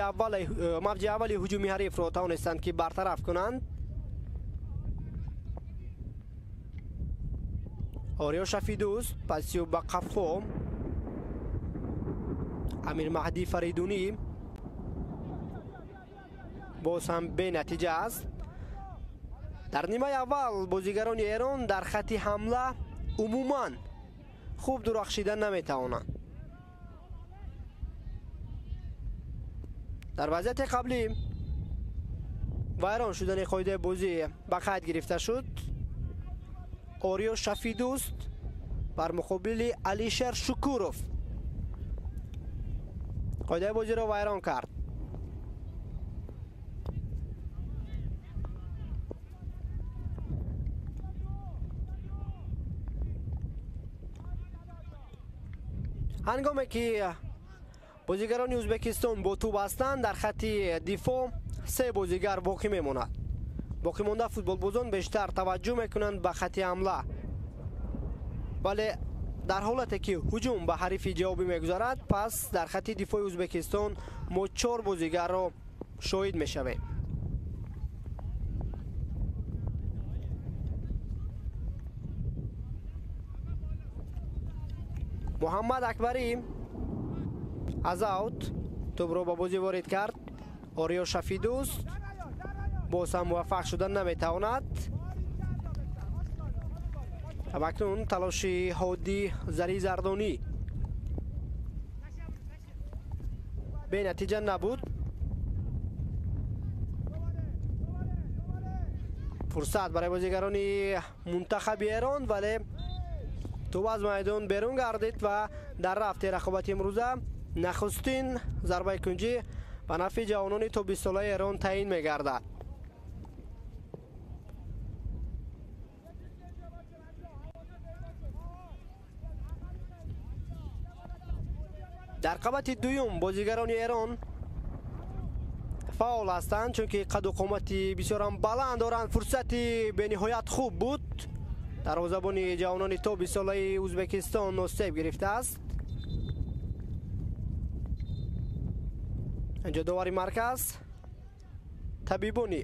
аввали ҳуҷуми ҳарифро тавонистанд, ки бартараф кунанд. Ориё Шафидӯст пасиё ба қафо. Амир Маҳдӣ Фаридунӣ боз ҳам бенатиҷа аст. Дар нимаи аввал бозигарони Эрон дар хатти ҳамла умуман хуб дурахшида наметавонанд. Дар вазъияти қаблӣ вайрон шудани қоидаи бозӣ ба қайд гирифта шуд. Ориё Шафидӯст бар муқобили Алишер Шукуров қоидаи бозиро вайрон кард. Ҳангоме ки бозигарони Ӯзбекистон бо тӯб ҳастанд, дар хатти дифоъ се бозигар боқӣ мемонад. Боқимонда футболбозон бештар таваҷҷӯҳ мекунанд ба хатти ҳамла, вале дар ҳолате ки ҳуҷум ба ҳарифи ҷавобӣ мегузарад, пас дар хатти дифои Ӯзбекистон мо 4 бозигарро шоҳид мешавем. Муҳаммад Акбарӣ аз аут тӯбро ба бозӣ ворид кард. Ориё Шафидӯст боз ҳам муваффақ шуда наметавонад. Акнун талоши Ҳодӣ Зари Зардонӣ бенатиҷа набуд. Фурсат барои бозигарони мунтахаби Эрон, вале тӯб аз майдон берун гардид ва дар рафти рақобати имрӯза нахустин зарбаи кунҷӣ ба нафъи ҷавонони то 20 солаи Эрон таъин мегардад. Дар қабати дуюм бозигарони Эрон фаъол ҳастанд, чунки қаду қомати бисёрам баланд доранд. Фурсати бениҳоят хуб буд. Дарвозабони ҷавонони то 20 солаи Ӯзбекистон осеб гирифтааст. Инҷо довари марказ табибони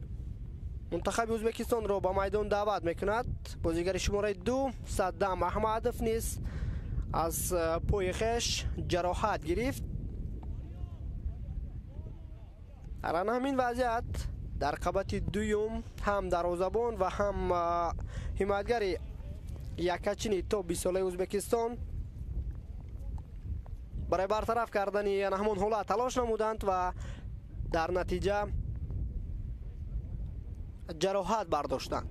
мунтахаби Ӯзбекистонро ба майдон даъват мекунад. Бозигари шумораи 2 Саддам Аҳмадов низ аз пои хеш ҷароҳат гирифт. Дар ҳамин вазъият дар қабати дуюм ҳам дарвозабон ва ҳам ҳимоятгари якачини то 20 солаи Ӯзбекистон барои бартараф кардани ҳамон ҳолат талош намуданд ва дар натиҷа ҷароҳат бардоштанд.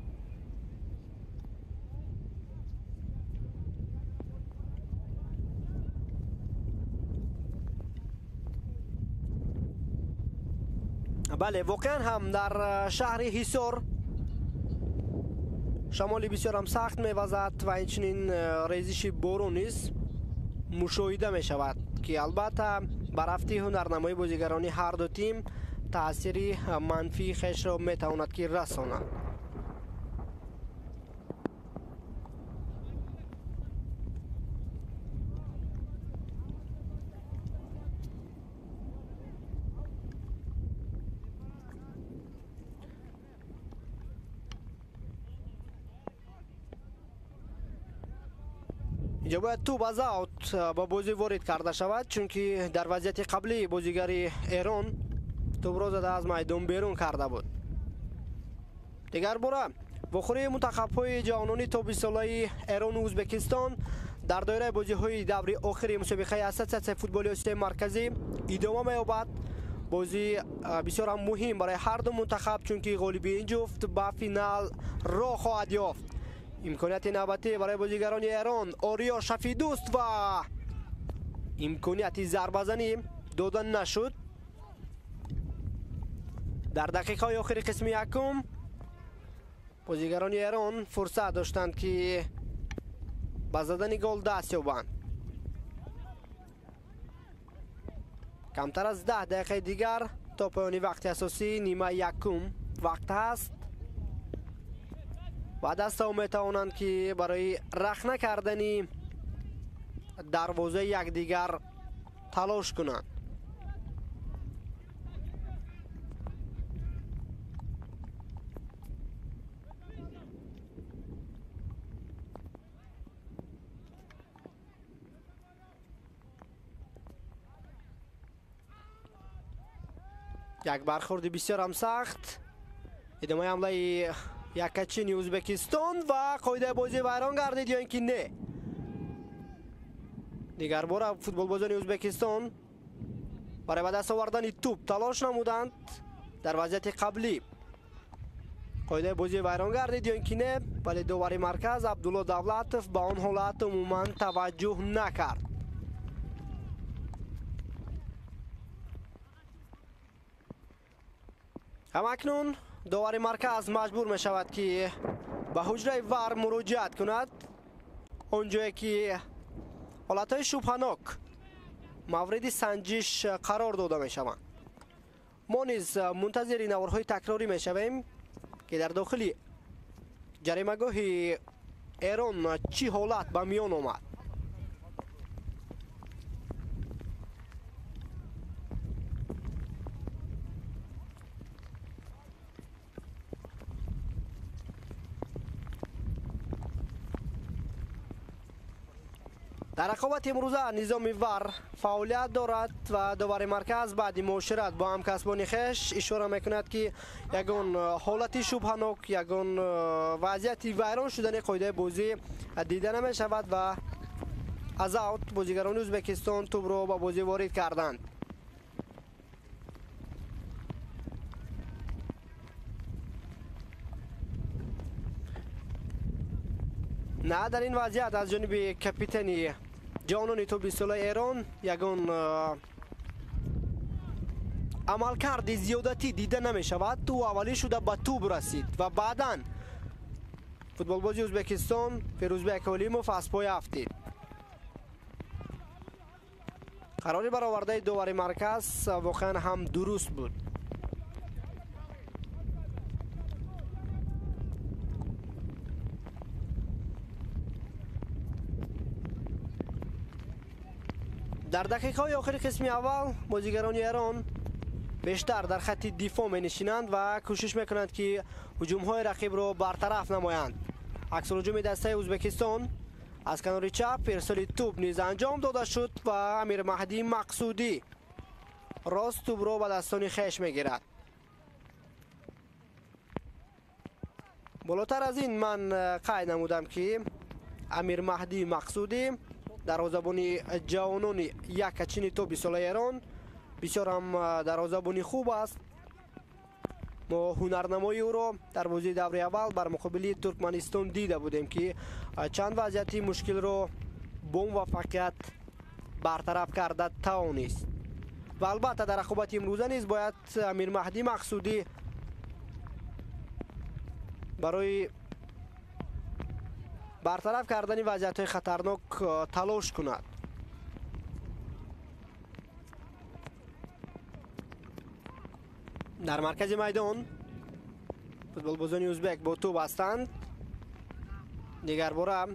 Бале, воқеан ҳам дар шаҳри Ҳисор шамоли бисёрам сахт мевазад ва инчунин резиши борон низ мушоҳида мешавад, ки албатта ба рафти ҳунарнамои бозигарони ҳар ду тим таъсири манфии хешро метавонад ки расонад. Инҷо бояд тӯб аз аут ба бозӣ ворид карда шавад, чунки дар вазъияти қаблӣ бозигари Эрон тӯбро зада аз майдон берун карда буд. Дигар бора вохӯрии мунтахабҳои ҷавонони то 20 солаи Эрону Ӯзбекистон дар доираи бозиҳои даври охири мусобиқаи Ассотсиатсияи футболи Осиёи Марказӣ идома меёбад. Бозӣ бисёр ҳам муҳим барои ҳар ду мунтахаб, чунки ғолиби ин ҷуфт ба финал роҳ хоҳад ёфт. Имконияти навбатӣ барои бозигарони Эрон Ориё Шафидӯст ва имконияти зарбазанӣ дода нашуд. Дар дақиқаҳои охири қисми якум бозигарони Эрон фурсат доштанд, ки ба задани гол даст ёбанд. Камтар аз 10 дақиқаи дигар то поёни вақти асосӣ нимаи якум вақт ҳаст ва дастаҳо метавонанд, ки барои рахна кардани дарвозаи якдигар талош кунанд. Як бархӯрди бисёр ҳам сахт. Идомаи ҳамлаи якачини Ӯзбекистон ва қоидаи бозӣ вайрон гардид ё ин ки не. Дигар бора футболбозони Ӯзбекистон барои ба даст овардани тӯб талош намуданд. Дар вазъияти қаблӣ қоидаи бозӣ вайрон гардид ё ин ки не, вале довари марказ Абдулло Давлатов ба он ҳолат умуман таваҷҷӯҳ накард. Ҳамакнун довари марказ маҷбур мешавад, ки ба ҳуҷраи вар муроҷиат кунад, он ҷое ки ҳолатҳои шубҳанок мавриди санҷиш қарор дода мешаванд. Мо низ мунтазири наворҳои такрорӣ мешавем, ки дар дохили ҷаримагоҳи Эрон чӣ ҳолат ба миён омад. Дар рақобати имрӯза низоми вар фаъолият дорад ва довари марказ баъди муошират бо ҳамкасбони хеш ишора мекунад, ки ягон ҳолати шубҳанок, ягон вазъияти вайрон шудани қоидаи бозӣ дида намешавад ва аз аут бозигарони Ӯзбекистон тӯбро ба бозӣ ворид карданд. На, дар ин вазъият аз ҷониби капитани ҷавонони то 20-солаи Эрон ягон амалкарди зиёдатӣ дида намешавад. Ӯ аввалӣ шуда ба тӯб расид ва баъдан футболбози Ӯзбекистон Фирӯзбек Олимов аз пой афтид. Қарори баровардаи довари марказ воқеан ҳам дуруст буд. Дар дақиқаҳои охири қисми аввал бозигарони Эрон бештар дар хатти дифоъ менишинанд ва кӯшиш мекунанд, ки ҳуҷумҳои рақибро бартараф намоянд. Аксулҳуҷуми дастаи Ӯзбекистон аз канори чап ирсоли тӯб низ анҷом дода шуд ва Амир Маҳдӣ Мақсудӣ рост тӯбро ба дастони хеш мегирад. Болотар аз ин ман қайд намудам, ки Амир Маҳдӣ Мақсудӣ дарвозабони ҷавонони якачини то 20-солаи Эрон бисёр ҳам дарвозабони хуб аст. Мо ҳунарнамои ӯро дар бозии даври аввал бар муқобили Туркманистон дида будем, ки чанд вазъияти мушкилро бо муваффақият бартараф карда тавонист. Ва албатта дар рақобати имрӯза низ бояд Амир Маҳдӣ Мақсудӣ барои бартараф кардани вазъиятҳои хатарнок талош кунад. Дар маркази майдон футболбозони ӯзбек бо тӯб ҳастанд. Дигар бора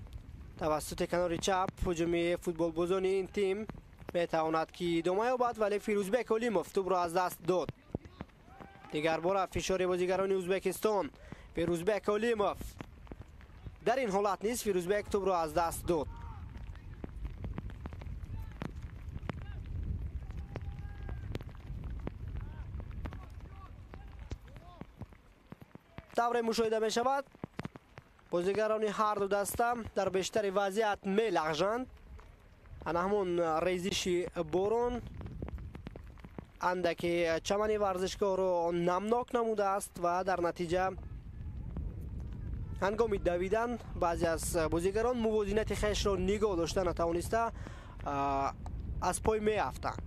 тавассути канори чап ҳуҷуми футболбозони ин тим метавонад, ки идома ёбад, вале Фирӯзбек Олимов тӯбро аз даст дод. Дигар бора фишори бозигарони Ӯзбекистон. Фирӯзбек Олимов дар ин ҳолат низ Фирӯзбек тӯбро аз даст дод. Тавре мушоҳида мешавад, бозигарони ҳар ду даста дар бештари вазъият мелағжанд. Ана ҳамон резиши борон андаке чамани варзишгоҳро намнок намудааст ва дар натиҷа ҳангоми давидан баъзе аз бозигарон мувозинати хешро нигоҳ дошта натавониста аз пой меафтанд.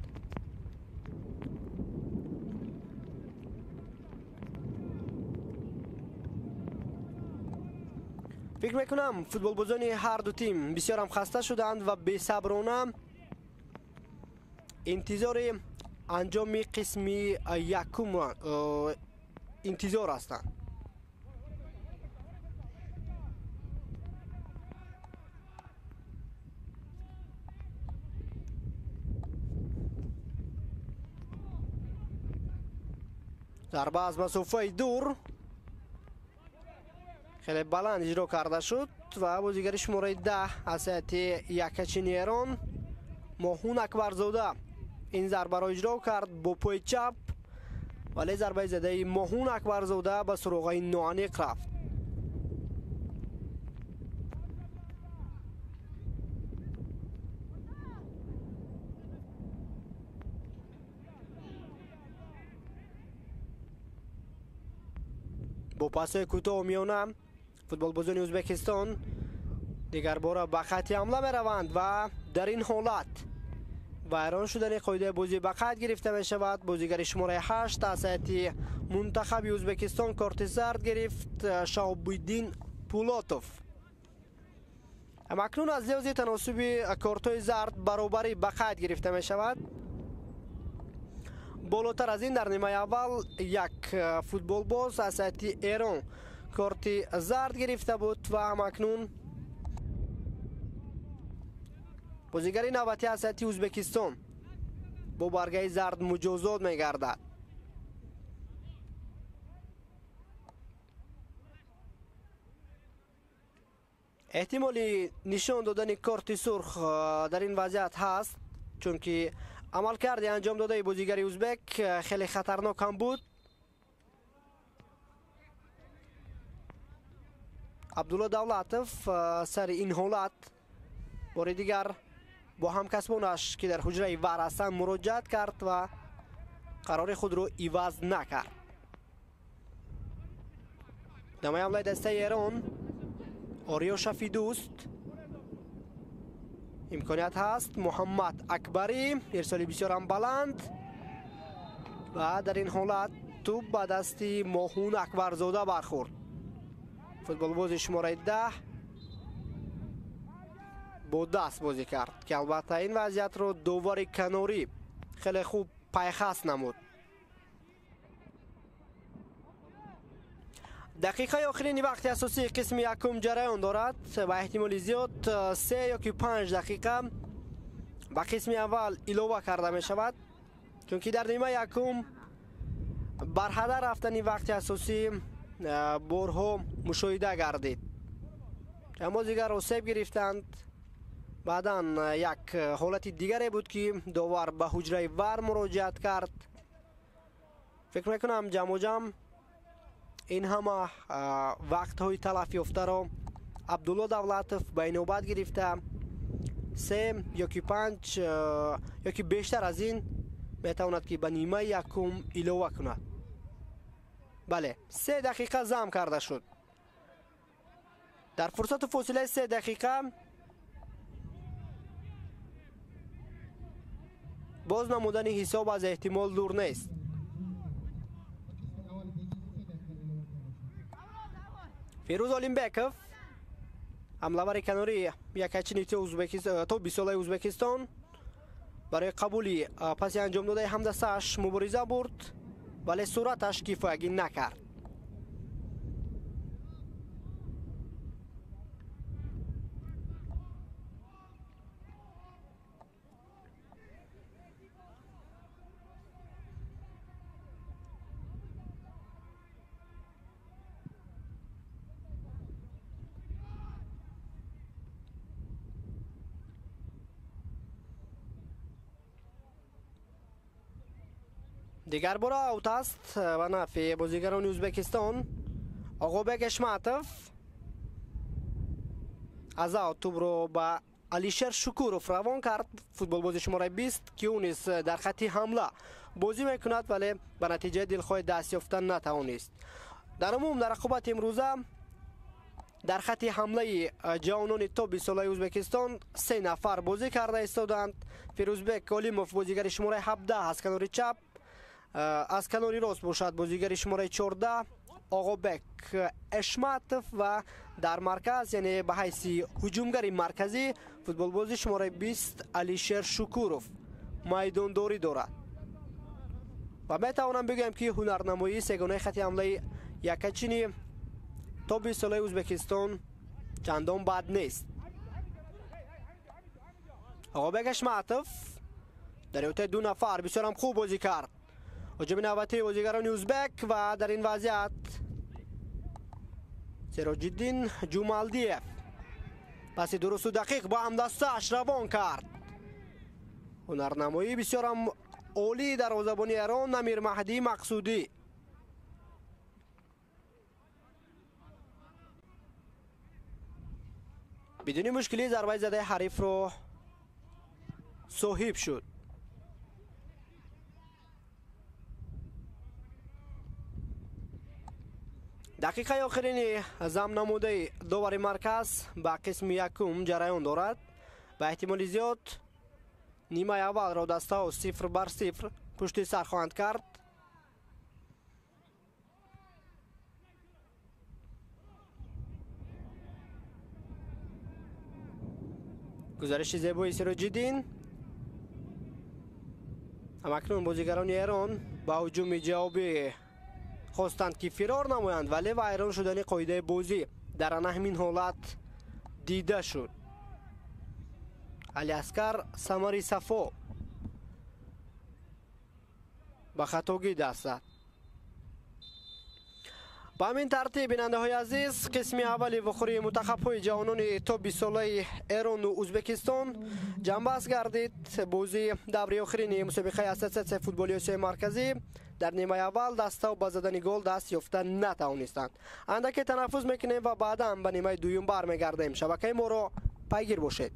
Фикр мекунам, футболбозони ҳар ду тим бисёрам хаста шуданд ва бесаброна интизори анҷоми қисми якум интизор ҳастанд. Зарба аз масофаи дур хеле баланд иҷро карда шуд ва бозигари шумораи 10 аз ҳайати якачини Эрон Моҳун Акбарзода ин зарбаро иҷро кард бо пои чап. ولی ضربه زده ماهون اکبرزاده به سراغ ناانیق رفت. با پاس کوتاه و میانه فوتبالبازان ازبکستان دیگر بار به خط حمله میروند و در این حالت ویران شدن قاعده بازی به قید گرفته می شود. بازیگر شماره 8 از هیئت منتخب ازبکستان کارت زرد گرفت، شهاب-الدین پولاتوف. اکنون از لحاظ تناسب کارت‌های زرد برابری به قید گرفته می شود. بالاتر از این در نیمه اول یک فوتبال باز از هیئت ایران کارت زرد گرفته بود و همکنون بازیگر نوبتی از هیئت ازبکستان با برگه زرد مجازات می‌گردد. احتمال نشان دادن کارت سرخ در این وضعیت هست، چون که عملکرد انجام داده بازیگر ازبک خیلی خطرناک هم بود. عبدالله دولتوف سر این حالت بار دیگر با همکسبانش که در حجره ور هستند مراجعت کرد و قرار خود را عوض نکرد. دمای حمله دسته ایران آریا شفی دوست، امکانیت هست محمد اکبری، ارسالی بسیار هم بلند و در این حالت توپ به دست ماهون اکبرزاده برخورد. فوتبال باز شماره 10 با دست بازی کرد که البته این وضعیت رو دوباره کناری خیلی خوب پیخست نمود. دقیقه آخرین وقت اساسی قسم یکم جریان دارد و احتمال زیاد 3 یا 5 دقیقه به قسم اول علاوه کرده می شود، چون که در نیمه یکم بر هدر رفتن وقت اساسی بارها مشاهده گردید. اما دیگر آسیب گرفتند. بعدا یک حالت دیگری بود که داور به حجره ور مراجعت کرد. فکر میکنم جمع جمع این همه وقت های تلف یافته را عبدالله دولتوف به نوبت گرفته 3 یا 5 یا که بیشتر از این میتواند که به نیمه یکم علاوه کند. بله 3 دقیقه زم کرده شد. در فرصت فاصله 3 دقیقه باز نمودن حساب از احتمال دور نیست. فیروز آلیمبکов حمله‌ور کناری یکچینی تا 20 ساله ازبکستان برای قبولی پس انجام داده همدستش مبارزه برد، ولی صورتش کفایگی نکرد. دیگر بار اوت است و نفع بازیگران ازبکستان. آقابek اشماتов از اوت توپ رو به علیشر شکوروف روان کرد. فوتبال بازی شماره 20 که او نیز در خط حمله بازی میکند، ولی به نتیجه دلخواه دست یافتن نتوانست. در عموم در رقابت امروزه در خط حمله جوانان تا 20 ساله ازبکستان 3 نفر بازی کرده ایستادند. فیروزبek علیموف بازیگر شماره 17 از کنار چپ، از کناری راست باشد بازیگر شماره 14 آقابek اشماتов و در مرکز یعنی به حیث هجومگر مرکزی فوتبال بازی شماره 20 علیشر شکوروف میدانداری دارد. و میتوانم بگویم که هنرنمایی سگانه خط حمله یکچینی تا 20 ساله ازبکستان چندان بد نیست. آقابek اشماتов در ایوته 2 نفر بسیار هم خوب بازی کرد. هجوم نوبتی بازیگران ازبک و در این وضعیت سراج‌الدین جمالدیف پس درست و دقیق با همدستش روان کرد. هنرنمایی بسیار هم олии дарвозабони Эрон Амир Маҳдӣ Мақсудӣ. Бидуни мушкилӣ зарбаи задаи ҳарифро соҳиб шуд. Дақиқаи охирини замнамудаи довари марказ ба қисми якум ҷараён дорад. Ба эҳтимоли зиёд нимаи аввалро дастаҳо 0-0 пушти сар хоҳанд кард. Гузариши зебои Сироҷиддин. Ҳамакнун бозигарони Эрон ба ҳуҷуми ҷавобӣ хостанд ки фирор намоянд, вале вайрон шудани қоидаи бозӣ дар ана ҳамин ҳолат дида шуд. Алиаскар Самари Сафо ба хатогӣ даст зад. Ба ҳамин тартиб, бинандаҳои азиз, қисми аввали вухӯрии мунтахабҳои ҷавонони то 20-солаи Эрону Ӯзбекистон ҷамъбаст гардид. Бозии даври охирини мусобиқаи Ассотсиатсияи футболи Осиёи Марказӣ дар нимаи аввал дастаҳо ба задани гол даст ёфта натавонистанд. Андаке танаффус мекунем ва баъдан ба нимаи дуюм бармегардем. Шабакаи моро пайгир бошед.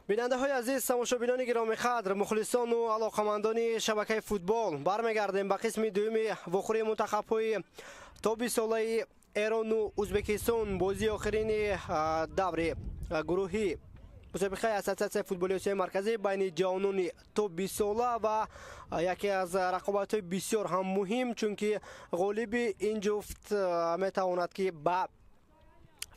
Бинандаҳои азиз, тамошобинони гиромиқадр, мухлисону алоқамандони шабакаи футбол, бармегардем ба қисми дуюми вохӯрии мунтахабҳои то 20 солаи Эрону Ӯзбекистон, бозии охирини даври гурӯҳӣ мусобиқаи Ассотсиатсияи футболи Осиёи Марказӣ байни ҷавонони то 20 сола ва яке аз рақобатҳои бисёр ҳам муҳим, чунки ғолиби ин ҷуфт метавонад, ки ба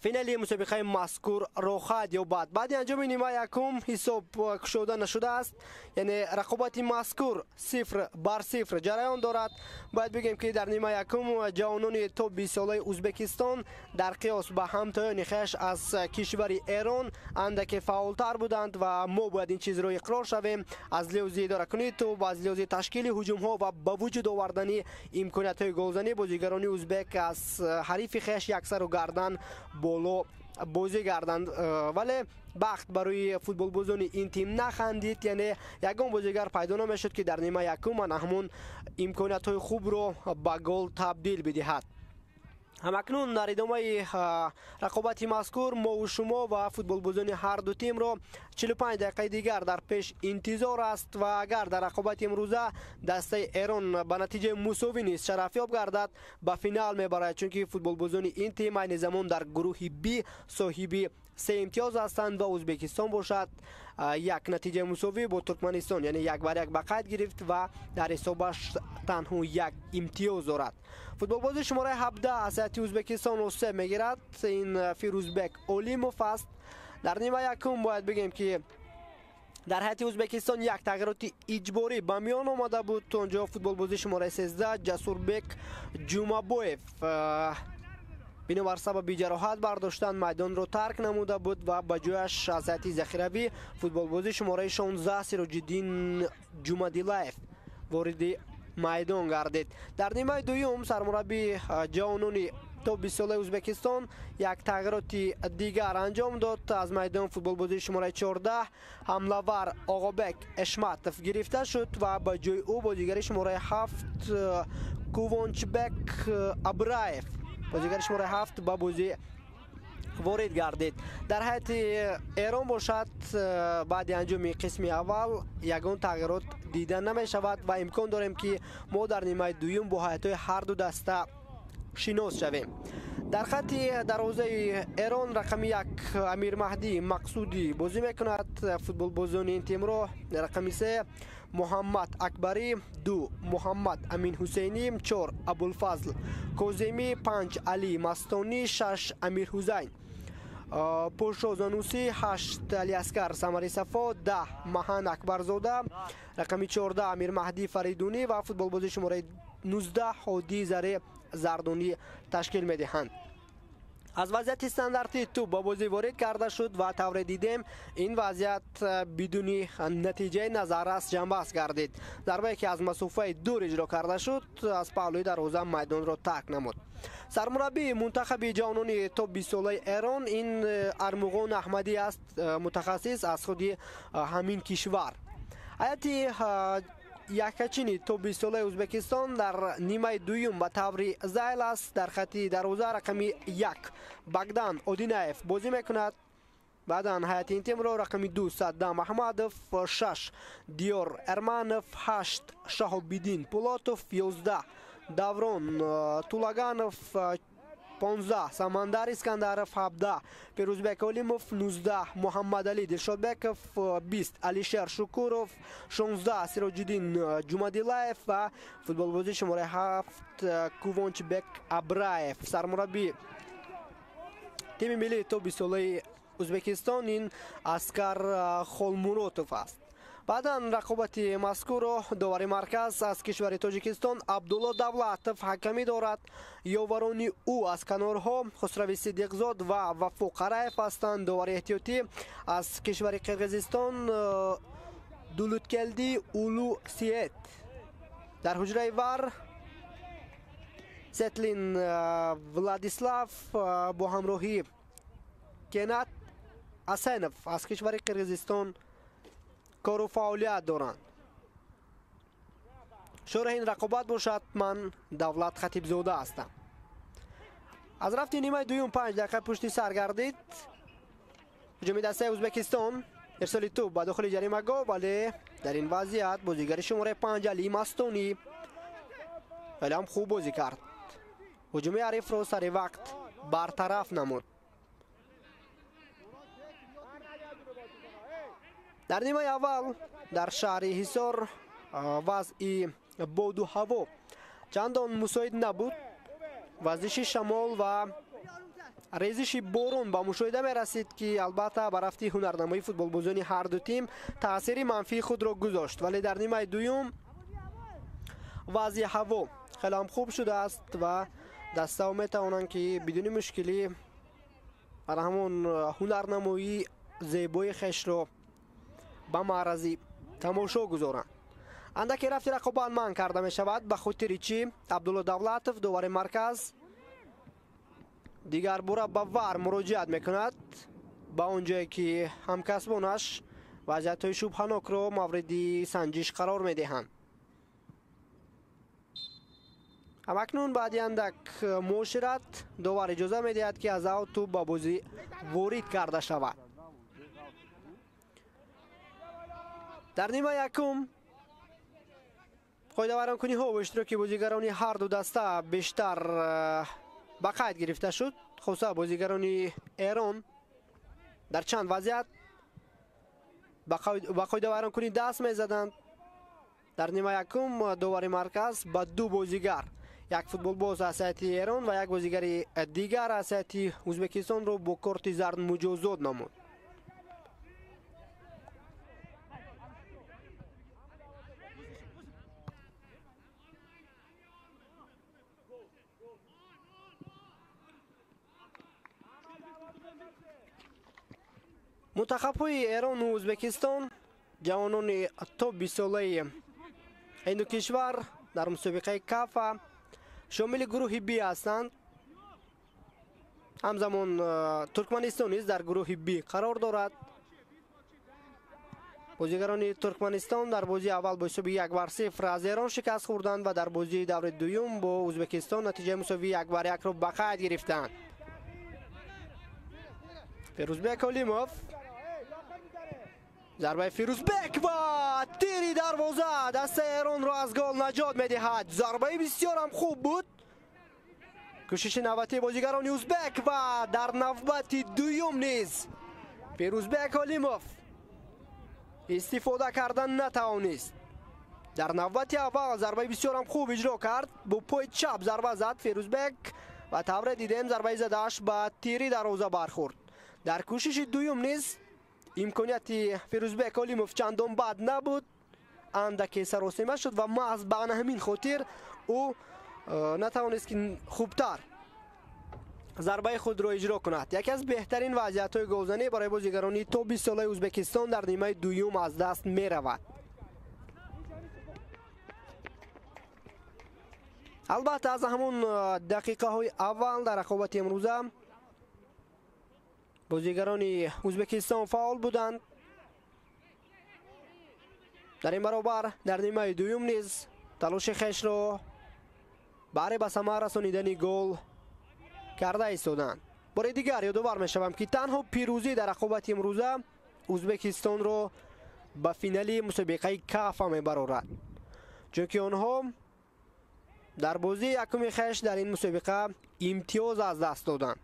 финали мусобиқаи мазкур роҳхат ёбад. Баъди анҷоми нимаи якум ҳисоб кушода нашудааст, яъне рақобати мазкур 0-0 ҷараён дорад. Бояд бигӯем, ки дар нимаи якум ҷавонони то 20 солаи Ӯзбекистон дар қиёс ба ҳамтоёни хеш аз кишвари Эрон андаке фаъолтар буданд ва мо бояд ин чизро иқрор шавем: аз лиҳози идоракунии тӯб, аз лиҳози ташкили ҳуҷумҳо ва ба вуҷуд овардани имкониятҳои голзанӣ бозигарони узбек аз ҳарифи хеш яксару гардан боло бозӣ карданд. Вале бахт барои футболбозони ин тим нахандид, яъне ягон бозигар пайдо намешуд, ки дар нима якум ана ҳамон имкониятҳои хубро ба гол табдил бидиҳад. Ҳамакнун дар идомаи рақобати мазкур мову шумо ва футболбозони ҳар ду тимро 45 дақиқаи дигар дар пеш интизор аст ва агар дар рақобати имрӯза дастаи Эрон ба натиҷаи мусовӣ низ шарафёб гардад, ба финал мебарад, чунки футболбозони ин тим айни замон дар гурӯҳи Би соҳиби се имтиёз ҳастанд ва Ӯзбекистон бошад, як натиҷаи мусовӣ бо Туркманистон, яъне 1-1 ба қайд гирифт ва дар ҳисобаш танҳо як имтиёз дорад. Футболбози шумораи 17 аз ҳайати Ӯзбекистон осеб мегирад, ин Фирӯзбек Олимов аст. Дар нима якум бояд бигем, ки дар ҳайати Ӯзбекистон як тағйироти иҷборӣ ба миён омада буд. Онҷо футболбози шумораи 13 Ҷасурбек Ҷумабоев бинобар сабаби ҷароҳат бардоштан майдонро тарк намуда буд ва ба ҷояш аз ҳайати захиравӣ футболбози шумораи 16 Сироҷиддин Ҷумадилаев вориди майдон гардид. Дар нимаи дуюм сармураббии ҷавонони то 20 солаи Ӯзбекистон як тағйироти дигар анҷом дод. Аз майдон футболбозии шумораи 14, ҳамлавар Оғобек Эшматов гирифта шуд ва ба ҷои ӯ бозигари шумораи 7 Кувончбек Абраев, бозигари шумораи 7, ба бозӣ ворид гардид. Дар ҳайати Эрон бошад, баъди анҷоми қисми аввал ягон тағйирот дида намешавад ва имкон дорем, ки мо дар нимаи дуюм бо ҳайатҳои ҳар ду даста шинос шавем. Дар хатти дарвозаи Эрон рақами 1 Амирмаҳдӣ Мақсудӣ бозӣ мекунад. Футболбозони ин тимро рақами 3 Муҳаммад Акбарӣ, 2 Муҳаммад Амин Ҳусейнӣ, 4 Абулфазл Коземӣ, 5 Алӣ Мастонӣ, 6 Амир Ҳусайн Пошозанусӣ, 8 Алиаскар Самари Сафо, 10 Маҳан Акбарзода, рақами 14 Амирмаҳдӣ Фаридунӣ ва футболбози шумораи 19 Ҳодӣ Заре Зардонӣ ташкил медиҳанд. Аз вазъияти стандартӣ тӯб ба бозӣ ворид карда шуд ва тавре дидем, ин вазъият бидуни натиҷаи назаррас ҷамъбаст гардид. Зарбае, ки аз масофаи дур иҷро карда шуд, аз паҳлӯи дарвоза майдонро тарк намуд. Сармураббии мунтахаби ҷавонони то 20 солаи Эрон ин Армуғон Аҳмадӣ аст, мутахассис аз худи ҳамин кишвар. Ҳайати яккачини то 20 солаи Ӯзбекистон дар нимаи дуюм ба таври зайл аст. Дар хатти дарвоза рақами 1 Багдан Одинаев бозӣ мекунад. Баъдан ҳайати ин тимро рақами 2 Саддам Аҳмадов, 6 Диёр Эрманов, 8 Шаҳобиддин Пулотов, 11 Даврон Тулаганов, 15 Самандар Искандаров, 17 Фирӯзбек Олимов, 19 Муҳаммадалӣ Дилшодбеков, 20 Алишер Шукуров, 16 Сироҷиддин Ҷумадилаев ва футболбози шумораи 7 Кувончбек Абраев. Сармураббӣ тими миллии то 20 солаи Ӯзбекистон ин Аскар Холмуротов аст. Баъдан рақобати мазкурро довари марказ аз кишвари Тоҷикистон Абдулло Давлатов ҳакамӣ дорад. Ёварони ӯ аз канорҳо Хусрави Сидиқзод ва Вафо Қараев ҳастанд. Довари эҳтиётӣ аз кишвари Қирғизистон Дулуткелди Улу Сиет. Дар ҳуҷраи ВАР Сетлин Владислав бо ҳамроҳӣ Кенат Асенов аз кишвари Қирғизистон кору фаъолият доранд. Шореҳи ин рақобат бошад ман, Давлат Хатибзода ҳастам. Аз рафти нимаи дуюм 5 дақиқа пушти сар гардид. Ҳуҷуми дастаи Ӯзбекистон. Ирсоли тӯб ба дохили ҷаримагоҳ, вале дар ин вазъият бозигари шумораи 5 Али Мастони хеле ҳам хуб бозӣ кард. Ҳуҷуми ҳарифро сари вақт бартараф намуд. Дар нимаи аввал дар шаҳри Ҳисор вазъи боду ҳаво чандон мусоид набуд. Вазиши шамол ва резиши борон ба мушоҳида мерасид, ки албатта ба рафти ҳунарнамоии футболбозони ҳар ду тим таъсири манфии худро гузошт. Вале дар нимаи дуюм вазъи ҳаво хеле ҳам хуб шудааст ва дастаҳо метавонанд, ки бидуни мушкилӣ бар ҳамон ҳунарнамоии зебои хешро ба маърази тамошо гузоранд. Андаке рафти рақобат манъ карда мешавад. Ба хотири чӣ Абдулло Давлатов, довари марказ, дигар бора ба ВАР муроҷиат мекунад, ба он ҷое ки ҳамкасбонаш вазъиятҳои шубҳанокро мавриди санҷиш қарор медиҳанд. Ҳамакнун баъди андак муошират довар иҷоза медиҳад, ки аз аут тӯб ба бозӣ ворид карда шавад. Дар нима якум қоидавайронкуниҳо бо иштироки бозигарони ҳар ду даста бештар ба қайд гирифта шуд. Хоса бозигарони Эрон дар чанд вазъият ба қоидавайронкунӣ даст мезаданд. Дар нима якум довари марказ ба ду бозигар, як футболбоз аз ҳайати Эрон ва як бозигари дигар аз ҳайати Ӯзбекистонро бо корти зард муҷозот намуд. Мунтахабҳои Эрону Ӯзбекистон ҷавонони то 20 солаи ин ду кишвар дар мусобиқаи Кафа шомили гурӯҳи Б ҳастанд. Ҳамзамон Туркманистон низ дар гурӯҳи Б қарор дорад. Бозигарони Туркманистон дар бозии аввал бо ҳисоби 1-0 аз Эрон шикаст хӯрданд ва дар бозии даври дуюм бо Ӯзбекистон натиҷаи мусовии 1-1-ро ба қайд гирифтанд. Фирӯзбек Олимов, зарбаи Фирӯзбек ва тири дарвоза дастаи Эронро аз гол наҷот медиҳад. Зарбаи бисёрам хуб буд. Кӯшиши навбатии бозигарони ӯзбек ва дар навбати дуюм низ Фирӯзбек Олимов истифода кардан натавонист. Дар навбати аввал зарбаи бисёрам хуб иҷро кард, бо пои чап зарба зад Фирӯзбек ва тавре дидем зарбаи задааш ба тири дарвоза бархӯрд. Дар кӯшиши дуюм низ имконияти Фирӯзбек Олимов чандон бад набуд, андаке саросема шуд ва маҳз ба ҳамин хотир ӯ натавонист, ки хубтар зарбаи худро иҷро кунад. Яке аз беҳтарин вазъиятҳои голзанӣ барои бозигарони то 20 солаи Ӯзбекистон дар нимаи дуюм аз даст меравад. Албатта аз ҳамон дақиқаҳои аввал дар рақобати имрӯза бозигарони Ӯзбекистон фаъол буданд. Дар ин баробар дар нимаи дуюм низ талоши хешро баҳри ба самар расонидани гол карда истоданд. Бори дигар ёдовар мешавам, ки танҳо пирӯзӣ дар рақобати имрӯза Ӯзбекистонро ба финали мусобиқаи Кафа мебарорад, чунки онҳо дар бозии якуми хеш дар ин мусобиқа имтиёз аз даст доданд.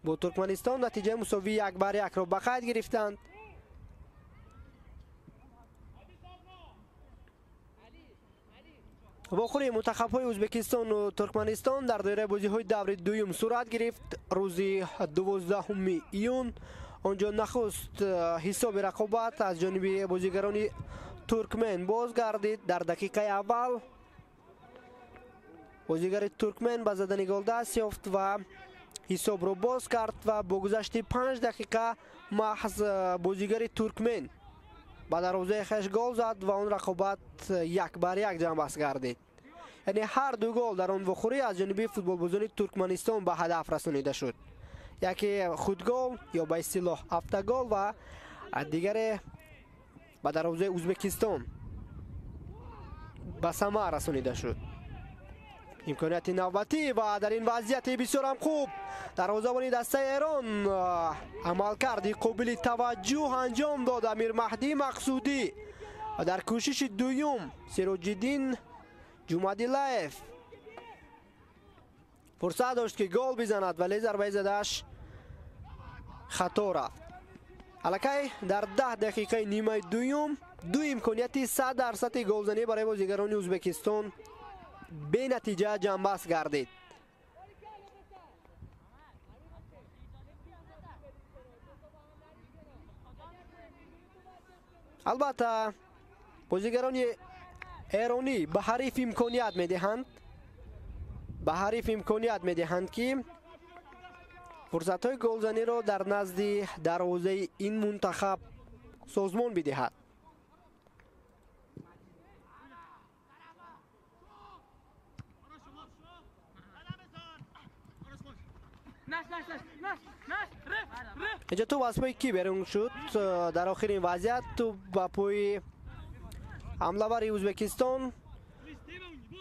Бо Туркманистон натиҷаи мусовии 1-1-ро ба қайд гирифтанд. Вохӯрии мунтахабҳои Ӯзбекистону Туркманистон дар доираи бозиҳои даври дуюм сурат гирифт. Рӯзи 12 июн онҷо нахуст ҳисоби рақобат аз ҷониби бозигарони туркмен боз гардид. Дар дақиқаи аввал бозигари туркмен ба задани гол даст ёфт ва ҳисобро боз кард ва бо гузашти 5 дақиқа маҳз бозигари туркмен ба дарвозаи хеш гол зад ва он рақобат 1-1 ҷамъбаст гардид. Яъне ҳар ду гол дар он вохӯрӣ аз ҷониби футболбозони Туркманистон ба ҳадаф расонида шуд. Яке худгол ё ба истилоҳ автогол ва дигаре ба дарвозаи Ӯзбекистон ба самар расонида шуд. Имконияти навбатӣ ва дар ин вазъияти бисёр ҳам хуб дарвозабони дастаи Эрон амалкарди қобили таваҷҷӯҳ анҷом дод Амирмаҳдӣ Мақсудӣ ва дар кӯшиши дуюм Сироҷиддин Ҷумадилаев фурсат дошт ки гол бизанад, вале зарбаи задааш хато рафт. Аллакай дар 10 дақиқаи нимаи дуюм ду имконияти 100% голзанӣ барои бозигарони Ӯзбекистон бенатиҷа ҷамъбаст гардид. Албатта бозигарони эронӣ ба ҳариф имконият медиҳанд, ба ҳариф имконият медиҳанд ки фурсатҳои голзаниро дар назди дарвозаи ин мунтахаб созмон бидиҳад. Инҷо тӯб аз пои кӣ берун шуд? Дар охирин вазъият тӯб ба пои ҳамлавари Ӯзбекистон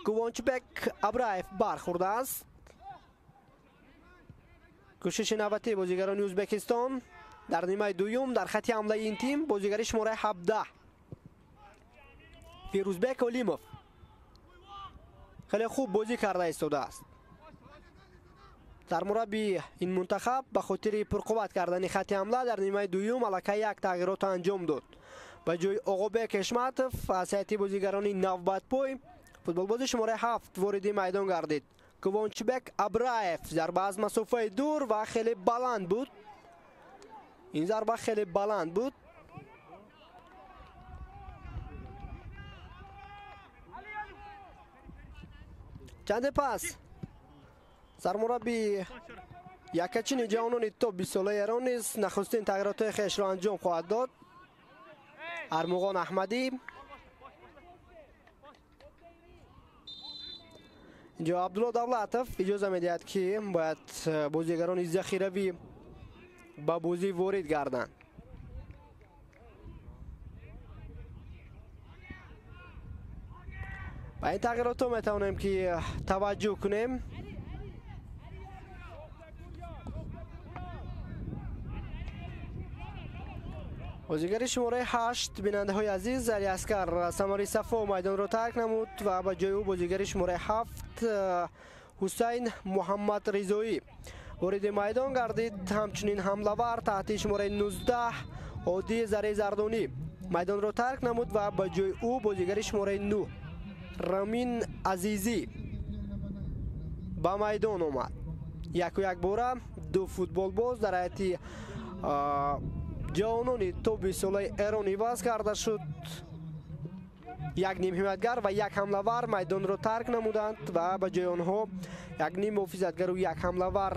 Кувончбек Абраев бархӯрдааст. Кӯшиши навбатии бозигарони Ӯзбекистон дар нимаи дуюм дар хати ҳамлаи ин тим бозигари шумораи 17 Фирӯзбек Олимов хеле хуб бозӣ карда истодааст. Сармурабби ин мунтахаб ба хотири пурқувват кардани хати ҳамла дар нимаи дуюм аллакай як тағйиротро анҷом дод. Ба ҷои Оғобек Ҳешматов аз ҳайати бозигарони навбатпой футболбози шумораи 7 вориди майдон гардид. Кувончбек Абраев зарба аз масофаи дур ва хеле баланд буд. Ин зарба хеле баланд буд. Чанде пас сармурабби якачини ҷавонони то 20 солаи Эрон низ нахустин тағйиротҳои хешро анҷом хоҳад дод. Армуғон Аҳмадӣ инҷо Абдулло Давлатов иҷоза медиҳад ки бояд бозигарони захиравӣ ба бозӣ ворид гарданд. Ба ин тағйиротҳо метавонем ки таваҷҷӯҳ кунем. Бозигари шумораи 8 бинандаҳои азиз Алиаскар Самари Сафо майдонро тарк намуд ва ба ҷои ӯ бозигари шумораи 7 Ҳусайн Муҳаммад Ризоӣ вориди майдон гардид. Ҳамчунин ҳамлавар таҳти шумораи 19 Ҳодӣ Зари Зардонӣ майдонро тарк намуд ва ба ҷои ӯ бозигари шумораи 9 Рамин Азизӣ ба майдон омад. Яку якбора ду футболбоз дар ҳайати ҷавонони то 20 солаи Эрон иваз карда шуд. Як нимҳимоятгар ва як ҳамлавар майдонро тарк намуданд ва ба ҷои онҳо як ним муҳофизатгару як ҳамлавар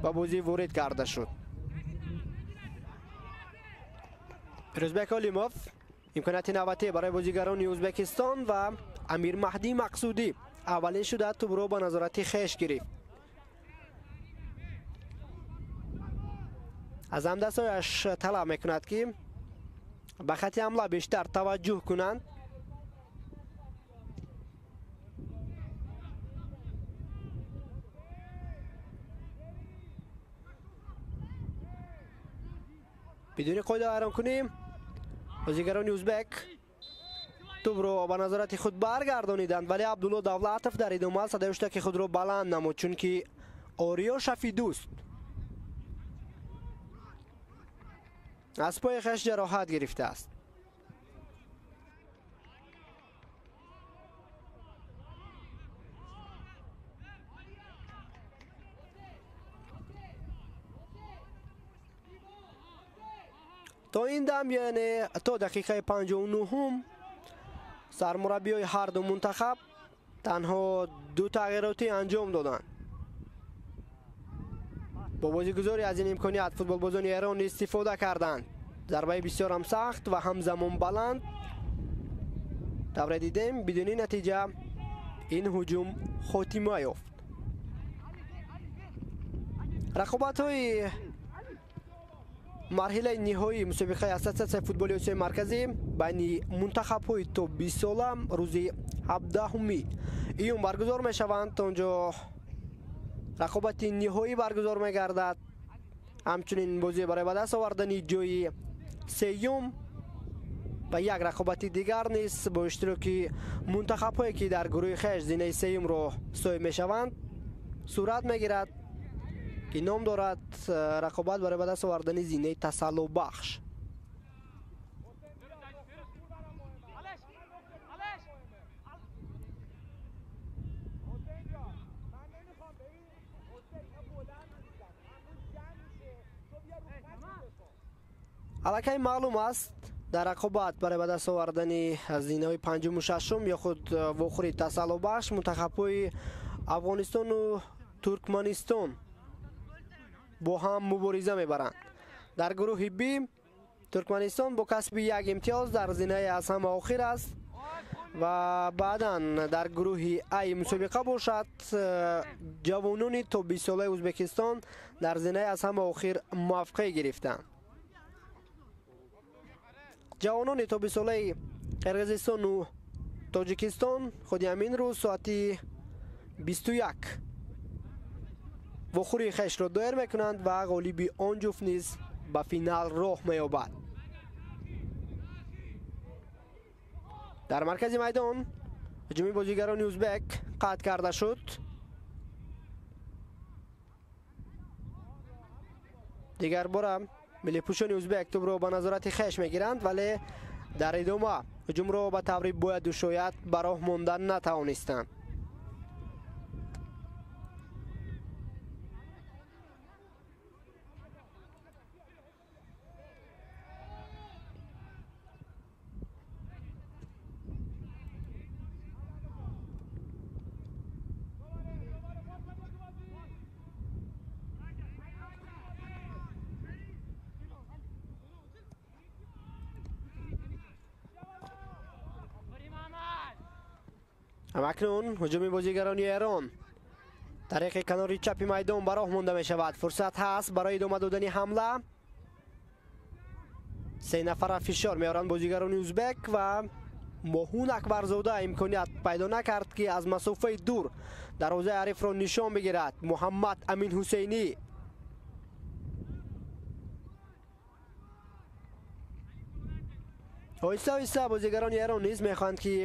ба бозӣ ворид карда шуд. Фирӯзбек Олимов имконияти навбатӣ барои бозигарони Ӯзбекистон ва Амирмаҳдӣ Мақсудӣ аввалин шуда тӯбро ба назорати хеш гирифт. Аз ҳамдастҳояш талаб мекунад ки ба хати ҳамла бештар таваҷҷӯҳ кунанд. Бидуни қоида вайронкунӣ бозигарони ӯзбек тӯбро ба назорати худ баргардониданд, вале Абдулло Давлатов дар идома садои ҳуштаки худро баланд намуд, чунки Ориё Шафидӯст аз пои хеш ҷароҳат гирифтааст. То ин дам, яъне то дақиқаи 59-ум сармураббиҳои ҳарду мунтахаб танҳо ду тағйиротӣ анҷом доданд. Бо бозигузорӣ аз ин имконият футболбозони Эрон истифода карданд. Зарбаи бисёрам сахт ва ҳамзамон баланд. Тавре дидем, бидуни натиҷа ин ҳуҷум хотима ёфт. Рақобатҳои марҳилаи ниҳоии мусобиқаи Ассотсиатсияи футболи Осиёи Марказӣ байни мунтахабҳои то 20 сола рӯзи 17 июн баргузор мешаванд. Онҷо рақобати ниҳоӣ баргузор мегардад. Ҳамчунин бозӣ барои ба даст овардани ҷои сеюм ва як рақобати дигар низ бо иштироки мунтахабҳое ки дар гурӯҳи хеш зинаи сеюмро соҳиб мешаванд сурат мегирад ки ном дорад рақобат барои ба даст овардани зинаи тасаллобахш. Аллакай маълум аст дар рақобат барои ба даст овардани зинаҳои панҷуму шашум ё худ вохӯри тасаллобахш мунтахабҳои Афғонистону Туркманистон бо ҳам мубориза мебаранд. Дар гурӯҳи Б Туркманистон бо касби як имтиёз дар зинаи аз ҳама охир аст ва баъдан дар гурӯҳи А мусобиқа бошад ҷавонони то 20 солаи Ӯзбекистон дар зинаи аз ҳама охир мавқеъ гирифтанд. Ҷавонони то 20 солаи Қирғизистону Тоҷикистон худи ҳамин рӯз соати 21 вохӯрии хешро доир мекунанд ва ғолиби он ҷуфт низ ба финал роҳ меёбад. Дар маркази майдон ҳуҷуми бозигарони ӯзбек қатъ карда шуд. Дигар бора миллипӯшони ӯзбек тӯбро ба назорати хеш мегиранд, вале дар идома ҳуҷумро ба таври бояду шояд ба роҳ мондан натавонистанд. Акнун ҳуҷуми бозигарони Эрон тариқи канори чапи майдон ба роҳ монда мешавад. Фурсат ҳаст барои идома додани ҳамла. Се нафара фишор меоранд бозигарони ӯзбек ва Моҳун Акбарзода имконият пайдо накард ки аз масофаи дур дарвозаи ҳарифро нишон бигирад. Муҳаммад Амин Ҳусейнӣ оҳиста оҳиста бозигарони Эрон низ мехоҳанд ки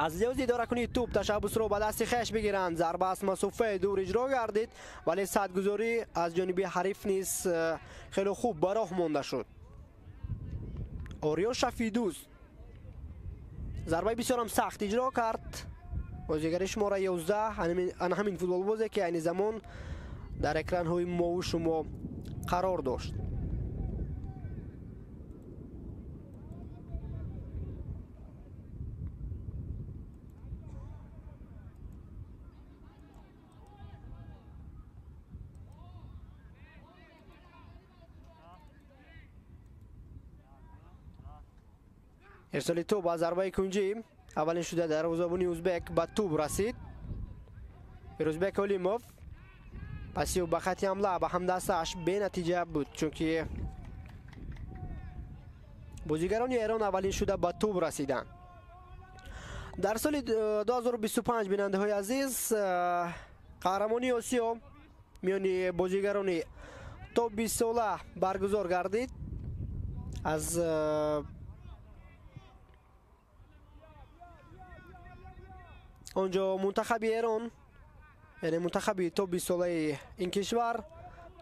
аз лиҳози идоракунии тӯб ташаббусро ба дасти хеш бигиранд. Зарба аз масофаи дур иҷро гардид, вале садгузорӣ аз ҷониби ҳариф низ хеле хуб ба роҳ монда шуд. Ориё Шафидӯст зарбаи бисёрам сахт иҷро кард. Бозигари шумора 11 ана ҳамин футболбозе ки айни замон дар экранҳои мову шумо қарор дошт. Ирсоли тӯб аз зарбаи кунҷӣ аввалин шуда дарвозабони ӯзбек ба тӯб расид. Фирӯзбек Олимов паси ба хати ҳамла ба ҳамдастааш бенатиҷа буд, чунки бозигарони Эрон аввалин шуда ба тӯб расиданд. Дар соли 2025 бинандаҳои азиз қаҳрамонии Осиё миёни бозигарони то 20 сола баргузор гардид. Аз онҷо мунтахаби Эрон, яъне мунтахаби то 20 солаи ин кишвар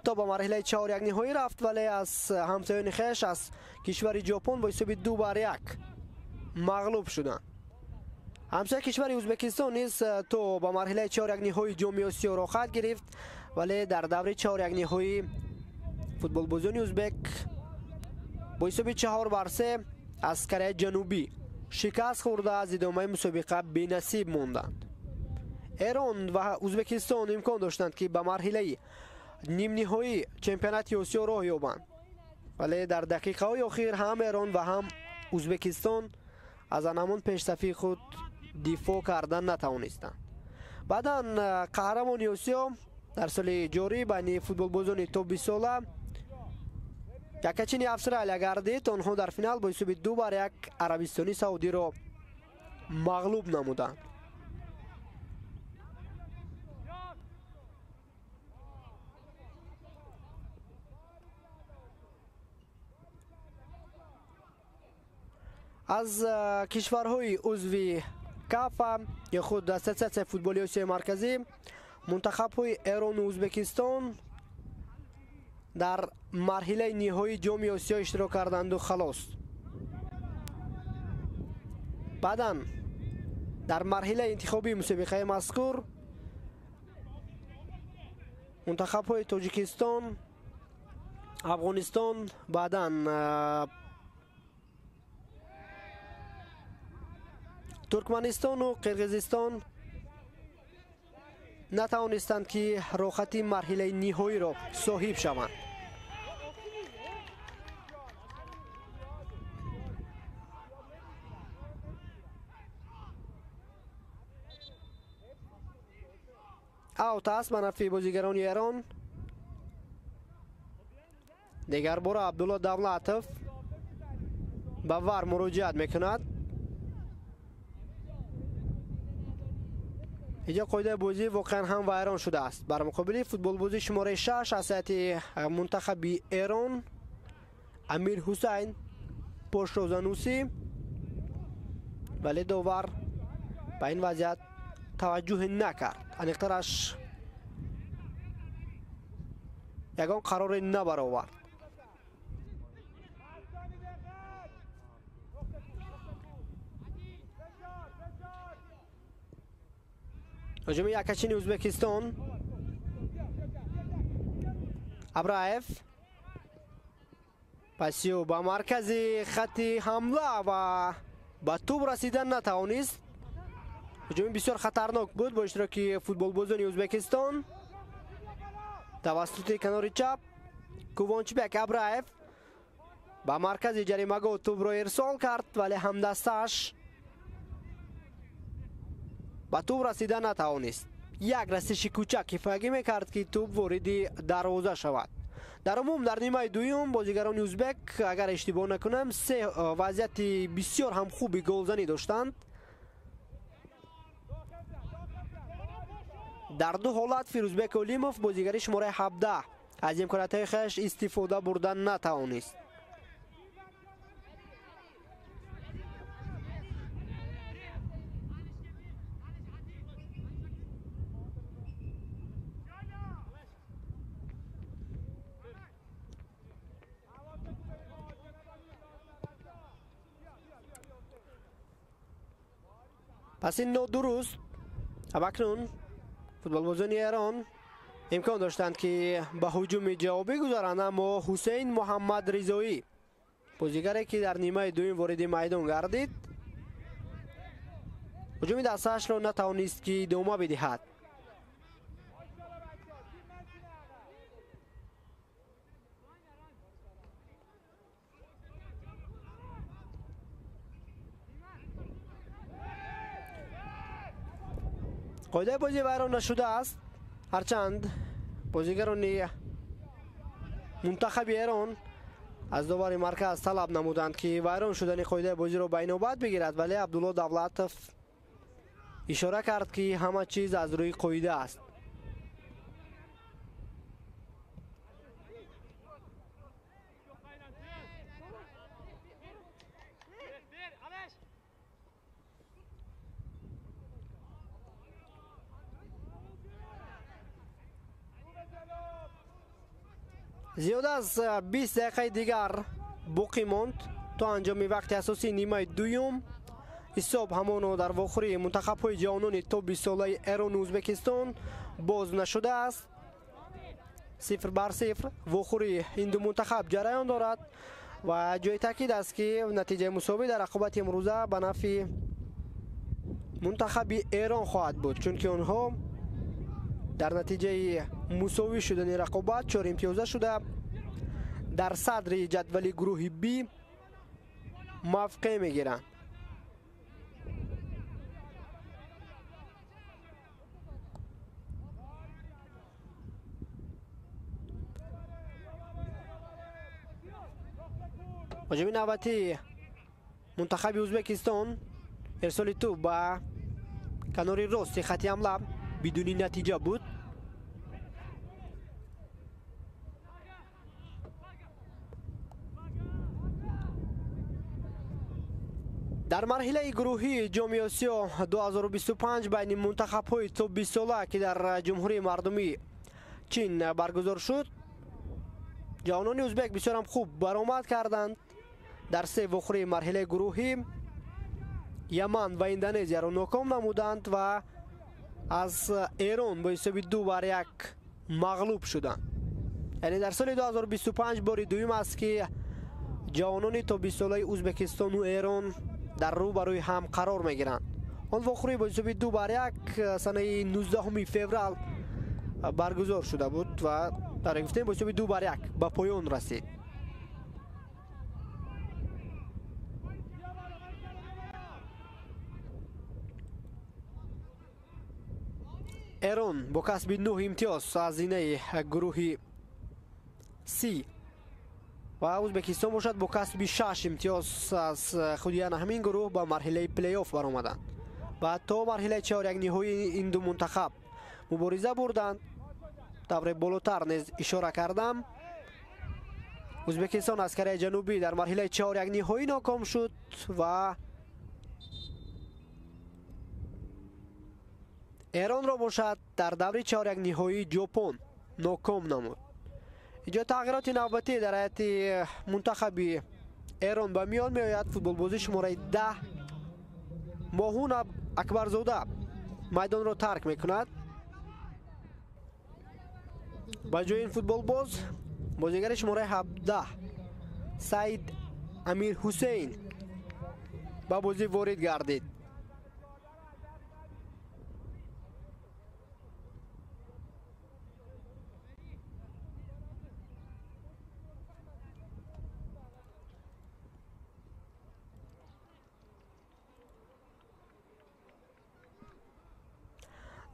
то ба марҳилаи чаҳорякниҳоӣ рафт, вале аз ҳамсоёни хеш аз кишвари Ҷопон бо ҳисоби 2-1 мағлуб шуданд. Ҳамсояи кишвари Ӯзбекистон низ то ба марҳилаи чаҳорякниҳои ҷоми Осиё роҳхат гирифт, вале дар даври чаҳорякниҳоӣ футболбозони ӯзбек бо ҳисоби 4-3 аз Кореяи Ҷанубӣ шикаст хӯрда аз идомаи мусобиқа бенасиб монданд. Эрон ва Ӯзбекистон имкон доштанд ки ба марҳилаи нимниҳоӣ чемпионати Осиё роҳ ёбанд, вале дар дақиқаҳои охир ҳам Эрон ва ҳам Ӯзбекистон аз анамон пешсафии худ дифоъ кардан натавонистанд. Баъдан қаҳрамони Осиё дар соли ҷорӣ байни футболбозони то 20 сола якачини Австралия гардид. Онҳо дар финал бо ҳисоби 2-1 Арабистони Саудиро мағлуб намуданд. Аз кишварҳои узви КАФА ё худ Ассотсиатсияи футболи Осиёи Марказӣ мунтахабҳои Эрону Ӯзбекистон дар марҳилаи ниҳоии ҷоми Осиё иштирок карданду халос. Баъдан дар марҳилаи интихобии мусобиқаи мазкур мунтахабҳои Тоҷикистон, Афғонистон, баъдан Туркманистону Қирғизистон натавонистанд, ки роҳати марҳилаи ниҳоиро соҳиб шаванд. Аут аст ба нафъи бозигарони Эрон. Дигар бора Абдулло Давлатов ба ВАР муроҷиат мекунад. Инҷо қоидаи бозӣ воқеан ҳам вайрон шудааст. Бар муқобили футболбози шумораи 6 аз ҳайати мунтахаби Эрон Амир Ҳусайн Пошрозанусӣ, вале довар ба ин вазъият таваҷҷӯҳе накард. Аниқтараш ягон қароре набаровард. Ҳуҷуми якачини Ӯзбекистон. Абраев пасиё ба маркази хатти ҳамла ва ба тӯб расидан натавонист. Ҳуҷуми бисёр хатарнок буд бо иштироки футболбозони Ӯзбекистон. Тавассути канори чап Кувончбек Абраев ба маркази ҷаримагоҳ тӯбро ирсол кард, вале ҳамдастааш ба тӯб расида натавонист. Як расиши кӯчак кифоягӣ мекард, ки тӯб вориди дарвоза шавад. Дар умум дар нимаи дуюм бозигарони ӯзбек, агар иштибоҳ накунам, се вазъияти бисёр ҳам хуби голзанӣ доштанд. Дар ду ҳолат Фирӯзбек Олимов, бозигари шумораи 17, аз имкониятҳои хеш истифода бурда натавонист. Пас ин нодуруст. Акнун футболбозони Эрон имкон доштанд, ки ба ҳуҷуми ҷавобӣ гузаранд, аммо Ҳусейн Муҳаммад Ризоӣ, бозигаре ки дар нимаи дуюм вориди майдон гардид, ҳуҷуми дастаашро натавонист, ки идома бидиҳад. Қоидаи бозӣ вайрон нашудааст, ҳарчанд бозигарони мунтахаби Эрон аз довари марказ талаб намуданд, ки вайрон шудани қоидаи бозиро ба инобат бигирад, вале Абдулло Давлатов ишора кард, ки ҳама чиз аз рӯи қоида аст. Зиёда аз 20 дақиқаи дигар боқӣ монд то анҷоми вақти асосии нимаи дуюм. Ҳисоб ҳамоно дар вохӯрии мунтахабҳои ҷавонони то 20 солаи Эрону Ӯзбекистон боз нашудааст. 0-0 вохӯрии ин ду мунтахаб ҷараён дорад ва ҷои таъкид аст, ки натиҷаи мусовӣ дар рақобати имрӯза ба нафъи мунтахаби Эрон хоҳад буд, чунки онҳо дар натиҷаи мусовӣ шудани рақобат 4 имтиёза шуда дар садри ҷадвали гурӯҳи Б мавқеъ мегиранд. Ҳуҷуми навбатии мунтахаби Ӯзбекистон Ирсоли тӯб ба канори рости хати ҳамла бидуни натиҷа буд. Дар марҳилаи гурӯҳии Ҷоми Осиё 2025 байни мунтахабҳои то 20 сола, ки дар Ҷумҳурии Мардумии Чин баргузор шуд, ҷавонони узбек бисёрам хуб баромад карданд. Дар се вохӯрии марҳилаи гурӯҳӣ Яман ва Индонезияро ноком намуданд ва аз Эрон бо ҳисоби 2-1 мағлуб шуданд. Яъне дар соли 2025 бори дуюм аст, ки ҷавонони то 20 солаи Узбекистону Эрон дар рӯ барои ҳам қарор мегиранд. Он вохӯрӣ бо ҳисоби 2-1 санаи 19 феврал баргузор шуда буд ва дар гуфтем бо ҳисоби 2-1 ба поён расид. Эрон бо касби 9 имтиёз аз зинаи гурӯҳи С ва Узбекистон бошад бо касби 6 имтиёз аз худи ҳамин гурӯҳ ба марҳилаи плей-офф баромаданд ва то марҳилаи чорякниҳоии ин ду мунтахаб мубориза бурданд. Тавре болотар низ ишора кардам, Узбекистон аз Кореяи Ҷанубӣ дар марҳилаи чорякниҳоӣ ноком шуд ва Эронро бошад дар даври чорякниҳоии Ҷопон ноком намуд. Инҷо тағйироти навбатӣ дар ҳайати мунтахаби Эрон ба миён меояд. Футболбози шумораи 10 Моҳун Акбарзода майдонро тарк мекунад. Ба ҷои ин футболбоз бозигари шумораи 17 Саид Амир Ҳусейн ба бозӣ ворид гардид.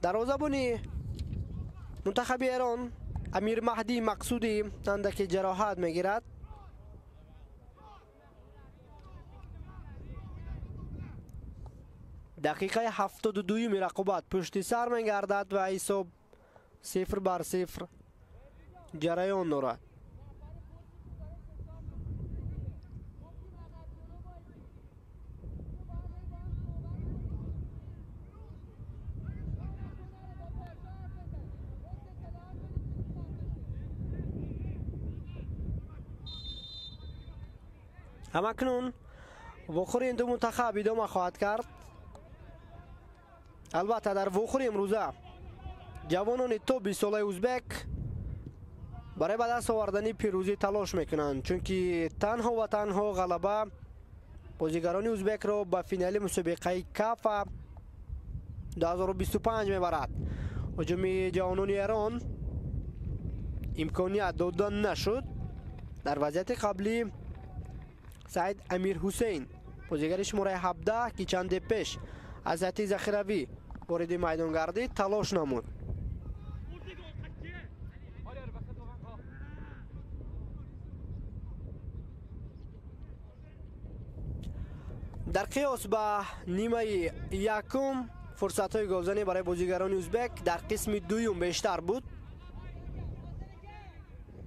Дарвозабони мунтахаби Эрон Амир Маҳдӣ Мақсудӣ андаке ҷароҳат мегирад. Дақиқаи 72-юми рақобат пушти сар мегардад ва ҳисоб 0-0 ҷараён дорад. Ҳамакнун вохӯри ин ду мунтахаб идома хоҳад кард. Албатта дар вохӯри имрӯза ҷавонони то 20 солаи узбек барои ба даст овардани пирӯзӣ талош мекунанд, чунки танҳо ва танҳо ғалаба бозигарони узбекро ба финали мусобиқаи Кафа 2025 мебарад. Ҳуҷуми ҷавонони Эрон имконият дода нашуд. Дар вазъияти қаблӣ Саид Амир Ҳусейн, бозигари шумораи 17, ки чанде пеш аз ҳайати захиравӣ вориди майдон гардид, талош намуд. Дар қиёс ба нимаи якум фурсатҳои голзанӣ барои бозигарони узбек дар қисми дуюм бештар буд.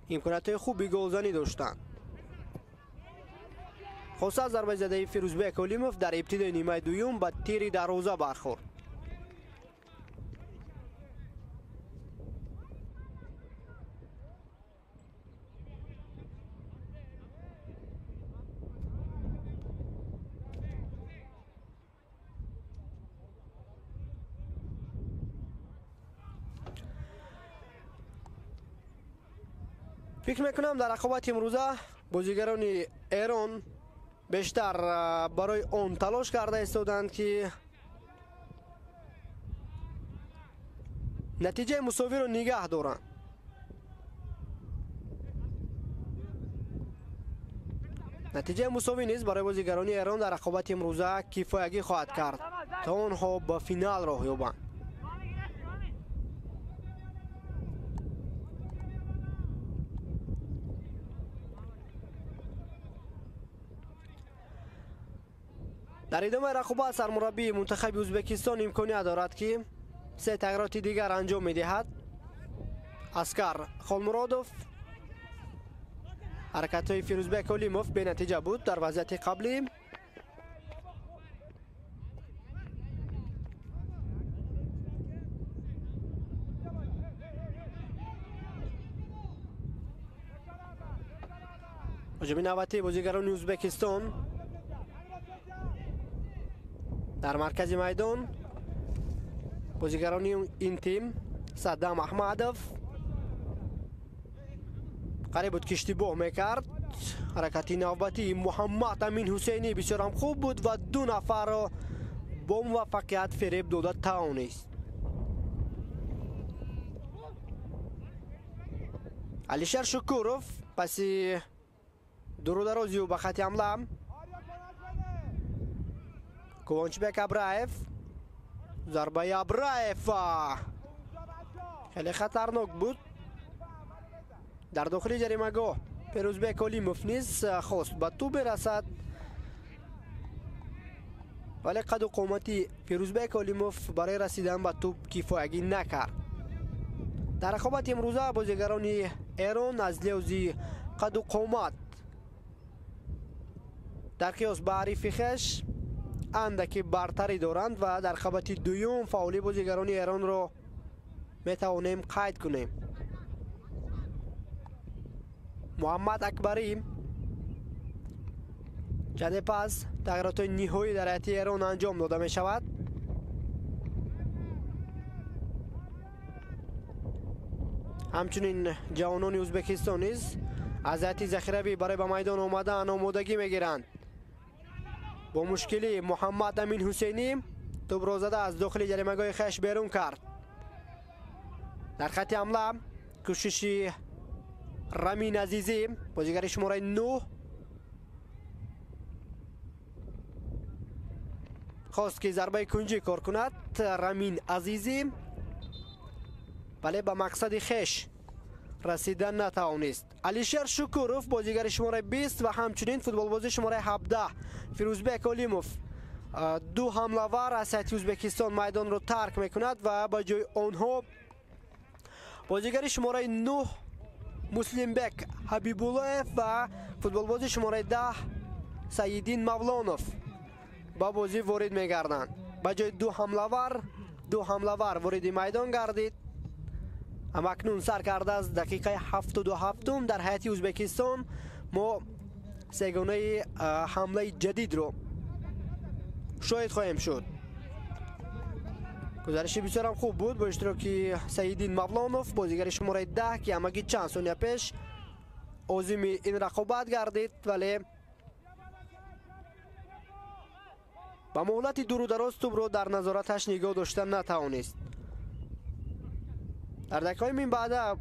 Имкониятҳои хуби голзанӣ доштанд. Хоса аз зарбаи задаи Фирӯзбек Олимов дар ибтидои нимаи дуюм ба тири дарвоза бархӯрд. Фикр мекунам дар рақобати имрӯза бозигарони Эрон бештар барои он талош карда истоданд, ки натиҷаи мусовиро нигаҳ доранд. Натиҷаи мусовӣ низ барои бозигарони Эрон дар рақобати имрӯза кифоягӣ хоҳад кард, то онҳо ба финал роҳ ёбанд. Дар идомаи рақобат сармураббии мунтахаби Ӯзбекистон имконият дорад, ки се тағйироти дигар анҷом медиҳад. Аскар Холмуродов. Ҳаракатҳои Фирӯзбек Олимов бенатиҷа буд дар вазъияти қаблӣ. Ҳуҷуми навбатии бозигарони Ӯзбекистон дар маркази майдон. Бозигарони ин тим Саддам Аҳмадов қариб буд ки иштибоҳ мекард. Ҳаракати навбатии Муҳаммад Амин Ҳусейнӣ бисёрам хуб буд ва ду нафарро бо муваффақият фиреб дода тавонист. Алишер Шукуров паси дурударозию ба хати ҳамла. Кувончбек Абраев. Зарбаи Абраев хеле хатарнок буд. Дар дохили ҷаримагоҳ Фирӯзбек Олимов низ хост ба тӯб берасад, вале қаду қомати Фирӯзбек Олимов барои расидан ба тӯб кифоягӣ накард. Дар рақобати имрӯза бозигарони Эрон аз лиҳози қаду қомат дар қиёс ба ҳарифи хеш андаки бартарӣ доранд ва дар қабати дуюм фаъоли бозигарони Эронро метавонем қайд кунем. Муҳаммад Акбарӣ чанде пас тағйиротҳои ниҳоӣ дар ҳайати Эрон анҷом дода мешавад. Ҳамчунин ҷавонони Ӯзбекистон низ аз ҳайати захиравӣ барои ба майдон омадан омодагӣ мегиранд. Бо мушкилӣ Муҳаммад Амин Ҳусейнӣ тӯбро зада аз дохили ҷаримагоҳи хеш берун кард. Дар хати ҳамла кӯшиши Рамин Азизӣ, бозигари шумораи 9, хост ки зарбаи кунҷӣ кор кунад. Рамин Азизӣ вале ба мақсади хеш расидан натавонист. Алишер Шукуров бозигари шумораи 20 ва ҳамчунин футболбози шумораи 17 Фирӯзбек Олимов, ду ҳамлавар аз ҳайати Ӯзбекистон майдонро тарк мекунад ва ба ҷои онҳо бозигари шумораи 9 Муслимбек Ҳабибуллоев ва футболбози шумораи 10 Саиддин Мавлонов ба бозӣ ворид мегарданд. Ба ҷои ду ҳамлавар вориди майдон гардид. Ҳамакнун сар карда аз дақиқаи 77 дар ҳайати Ӯзбекистон мо сегонаи ҳамлаи ҷадидро шоҳид хоҳем шуд. Гузариши бисёрам хуб буд бо иштироки Саиддин Мавлонов, бозигари шумораи 10, ки ҳамагӣ чанд сония пеш озими ин рақобат гардид, вале ба муҳлати дуру дароз тӯбро дар назораташ нигоҳ дошта натавонист. Дар дақиқаҳои минбаъда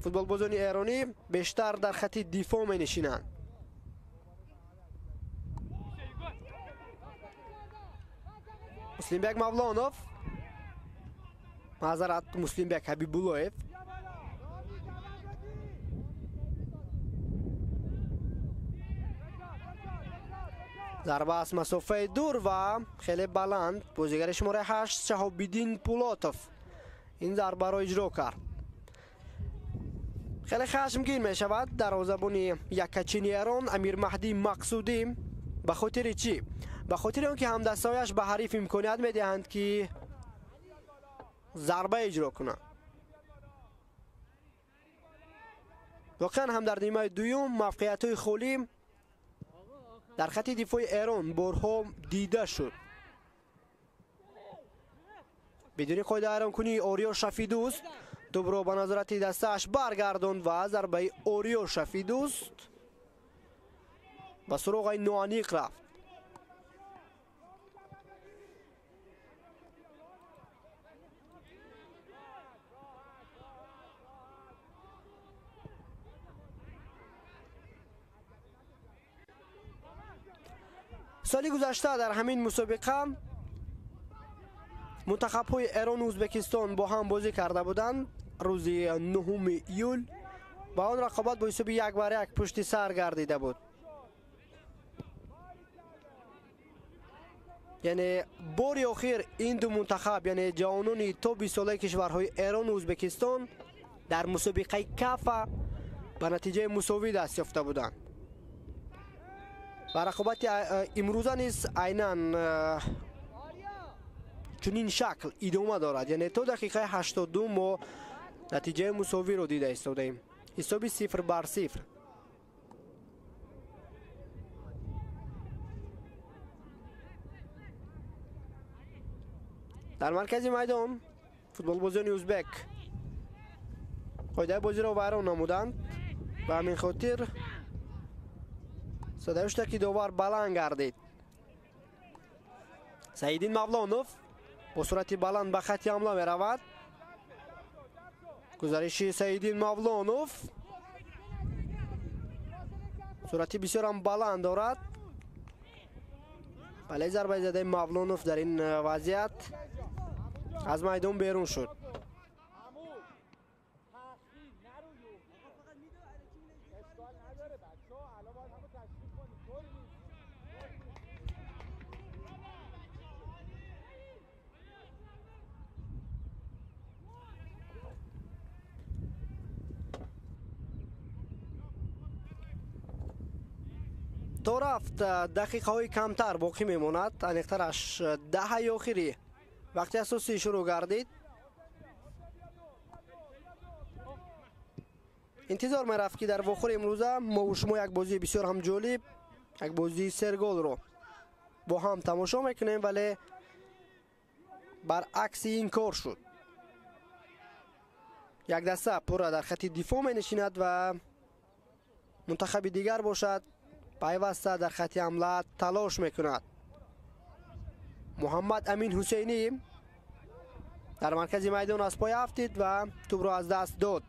футболбозони эронӣ бештар дар хати дифоъ менишинанд. Муслимбек Мавлонов, маъзарат, Муслимбек Ҳабибуллоев. Зарба аз масофаи дур ва хеле баланд. Бозигари шумораи 8 Шаҳобиддин Пулотов ин зарбаро иҷро кард. Хеле хашмгин мешавад дарвозабони яккачини Эрон Амирмаҳдӣ Мақсудӣ. Ба хотири чӣ? Ба хотири он ки ҳамдастҳояш ба ҳариф имконият медиҳанд, ки зарба иҷро кунанд. Воқеан ҳам дар нимаи дуюм мавқеиятҳои холӣ дар хати дифои Эрон борҳо дида шуд. Бидуни қоида ҳайронкунии Ориё Шафидӯст тӯбро ба назорати дастааш баргардонд ва зарбаи Ориё Шафидӯст ба суроғаи ноаниқ рафт. Соли гузашта дар ҳамин мусобиқа мунтахабҳои Эрону Ӯзбекистон бо ҳам бозӣ карда буданд. Рӯзи 9 июл ба он рақобат бо ҳисоби 1-1 пушти сар гардида буд. Яъне бори охир ин ду мунтахаб, яъне ҷавонони то 20 солаи кишварҳои Эрону Ӯзбекистон дар мусобиқаи Кафа ба натиҷаи мусовӣ даст ёфта буданд. Ва рақобати имрӯза низ айнан чунин шакл идома дорад. Яъне то дақиқаи 82 мо натиҷаи мусовиро дида истодаем. Ҳисоби 0-0. Дар маркази майдон футболбозони ӯзбек қоидаи бозиро вайрон намуданд. Ба ҳамин хотир садаи ки довар баланд гардид. Саиддин Мавлонов бо суръати баланд ба хатти ҳамла меравад. Гузариши Саиддин Мавлонов суръати бисёрам баланд дорад. Вале зарбаи задаи Мавлонов дар ин вазъият аз майдон берун шуд. То рафт дақиқаҳои камтар боқӣ мемонад, аниқтараш даҳаи охирӣ вақти асосӣ шурӯъ гардид. Интизор мерафт, ки дар вохӯри имрӯза мо шумо як бозии бисёр ҳам ҷолиб, як бозии серголро бо ҳам тамошо мекунем, вале баръакси ин кор шуд. Як даста пурра дар хатти дифоъ менишинад ва мунтахаби дигар бошад пайваста дар хатти ҳамла талош мекунад. Муҳаммад Амин Ҳусейнӣ дар маркази майдон аз пой афтид ва тӯбро аз даст дод.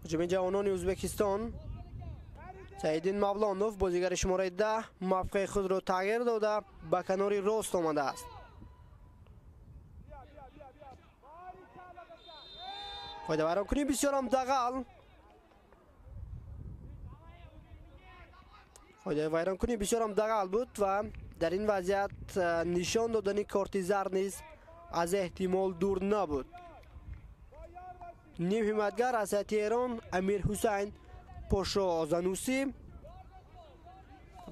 Ҳуҷуми ҷавонони Ӯзбекистон. Саиддин Мавлонов бозигари шумораи 10 мавқеи худро тағйир дода ба канори рост омадааст. Қоидавайронкунӣ бисёрам дағал. Қоидавайронкунӣ бисёрам дағал буд ва дар ин вазъият нишон додани корти зард низ аз эҳтимол дур набуд. Ним ҳимоятгар аз ҳайати Эрон Амир Ҳусайн Пошо Занусӣ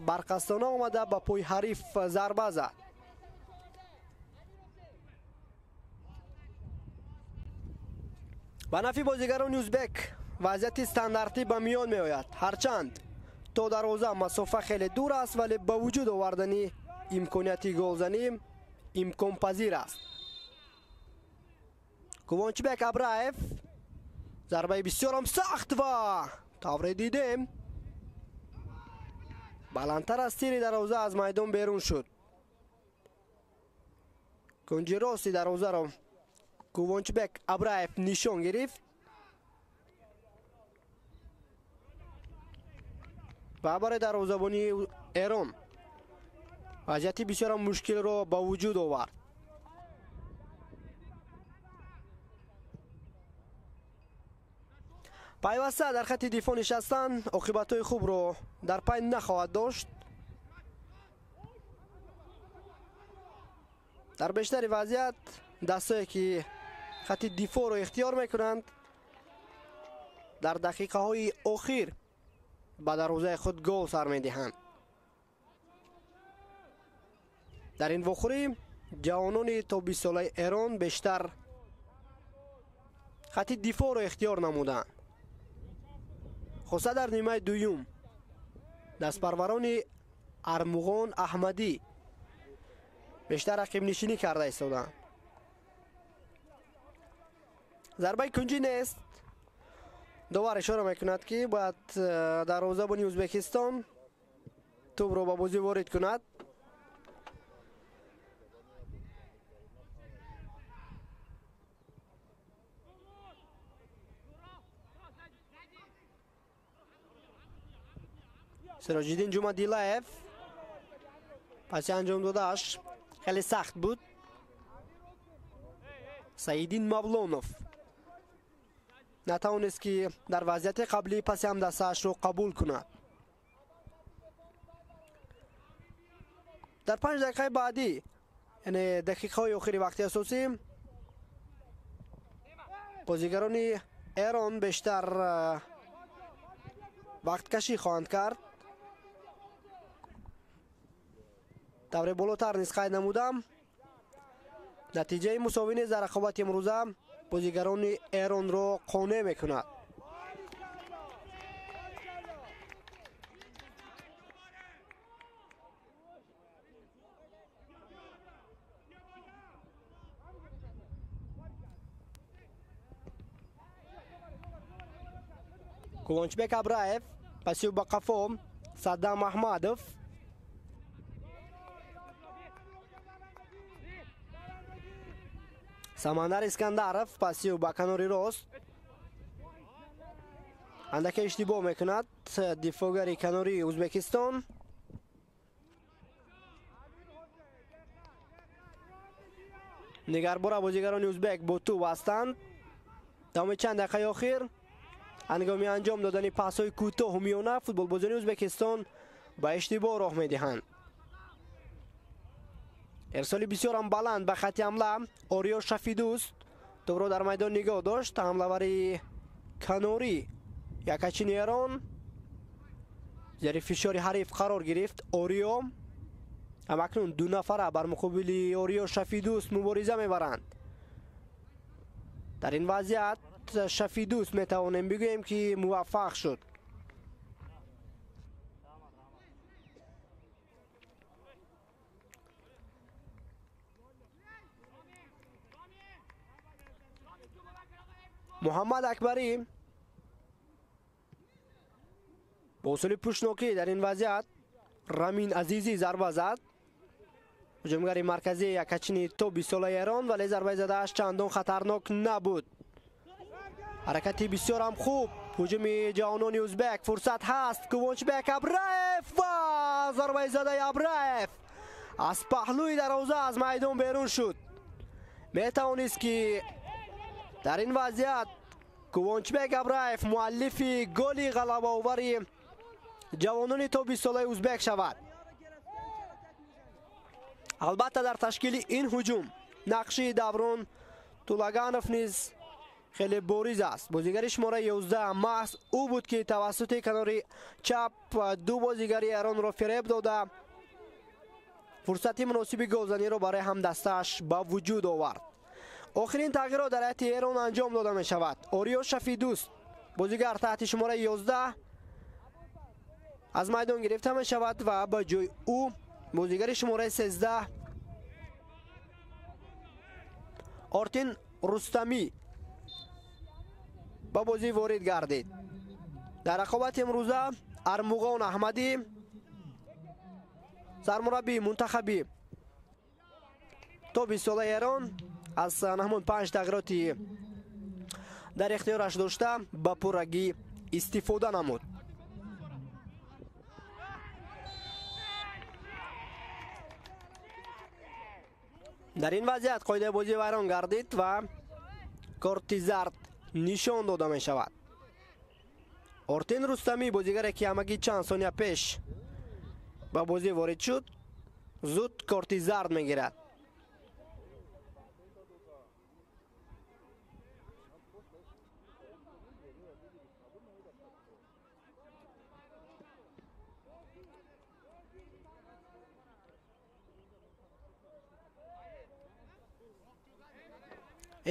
барқастона омада ба пои ҳариф зарба зад. Ба нафи бозигарони ӯзбек вазъияти стандартӣ ба миён меояд. Ҳарчанд то дарвоза масофа хеле дур аст, вале ба вуҷуд овардани имконияти голзанӣ имконпазир аст. Кувончбек Абраев зарбаи бисёрам сахт ва тавре дидем баландтар аз тири дарвоза аз майдон берун шуд. Кунҷи рости дарвозаро Кувончбек Абраев нишон гирифт ва барои дарвозабонии Эрон вазъияти бисёрам мушкилро ба вуҷуд овард. Пайваста дар хатти дифоъ нишастан оқибатҳои хубро дар пай нахоҳад дошт. Дар бештари вазъият дастое ки хатти дифоъро ихтиёр мекунанд дар дақиқаҳои охир ба дарвозаи худ гол сар медиҳанд. Дар ин вохӯрӣ ҷавонони то 20 солаи Эрон бештар хатти дифоъро ихтиёр намуданд. Хоса дар нимаи дуюм дастпарварони Армуғон Аҳмадӣ бештар рақибнишинӣ карда истоданд. Зарбаи кунҷӣ нест. Довар ишора мекунад, ки бояд дарвозабони Ӯзбекистон тӯбро ба бозӣ ворид кунад. Сироҷиддин Ҷумадилаев паси анҷом додааш хеле сахт буд. Саиддин Мавлонов Натавонист ки дар вазъияти қаблӣ паси ҳамдастаашро қабул кунад. Дар 5 дақиқаи баъдӣ, яъне дақиқаҳои охири вақти асосӣ, бозигарони Эрон бештар вақткашӣ хоҳанд кард. Тавре болотар низ қайд намудам, натиҷаи мусовӣ низ дар рақобати имрӯза бозигарони Эронро қонеъ мекунад. Кувончбек Абраев пасиу ба қафо, Саддам Аҳмадов. Самандар Искандаров пасиу ба канори рост. Андаке иштибоҳ мекунад дифоъгари канори Ӯзбекистон. Дигарбора бозигарони ӯзбек бо тӯб ҳастанд. Давоми чанд дақиқаи охир ҳангоми анҷом додани пасҳои кӯтоҳу миёна футболбозони Ӯзбекистон ба иштибоҳ роҳ медиҳанд. Ирсоли бисёрам баланд ба хати ҳамла. Ориё Шафидӯст тӯбро дар майдон нигоҳ дошт. Ҳамлавари канорӣ якачини Эрон зери фишори ҳариф қарор гирифт. Ориё ҳамакнун ду нафара бар муқобили Ориё Шафидӯст мубориза мебаранд. Дар ин вазъият Шафидӯст метавонем бигӯем ки муваффақ шуд. Муҳаммад Акбарӣ бо усули пӯшнокӣ дар ин вазъият Рамин Азизӣ зарба зад. Ҳуҷумгари марказии якачини то 20 солаи Эрон, вале зарбаи задааш чандон хатарнок набуд. Ҳаракати бисёрам хуб ҳуҷуми ҷавонони ӯзбек. Фурсат ҳаст. Кувончбек Абраев ва зарбаи задаи Абраев аз паҳлӯи дарвоза аз майдон берун шуд. Метавонист ки дар ин вазъият Кувончбек Абраев муаллифи голи ғалабаовари ҷавонони то 20 солаи ӯзбек шавад. Албатта дар ташкили ин ҳуҷум нақши Даврон Тулаганов низ хеле бориз аст. Бозигари шумораи 11 маҳз ӯ буд ки тавассути канори чап ду бозигари Эронро фиреб дода фурсати муносиби голзаниро барои ҳамдастааш ба вуҷуд овард. Охирин тағйирот дар ҳайати Эрон анҷом дода мешавад. Ориё Шафидӯст бозигар таҳти шумораи 11 аз майдон гирифта мешавад ва ба ҷои ӯ бозигари шумораи 13 Ортин Рустамӣ ба бозӣ ворид гардид. Дар рақобати имрӯза Армуғон Аҳмадӣ сармураббии мунтахаби то 20 солаи Эрон аз ҳамон 5 тағйироти дар ихтиёраш дошта ба пуррагӣ истифода намуд. Дар ин вазъият қоидаи бозӣ вайрон гардид ва корти зард нишон дода мешавад. Ортин Рустамӣ бозигаре ки ҳамагӣ чанд сония пеш ба бозӣ ворид шуд, зуд корти зард мегирад.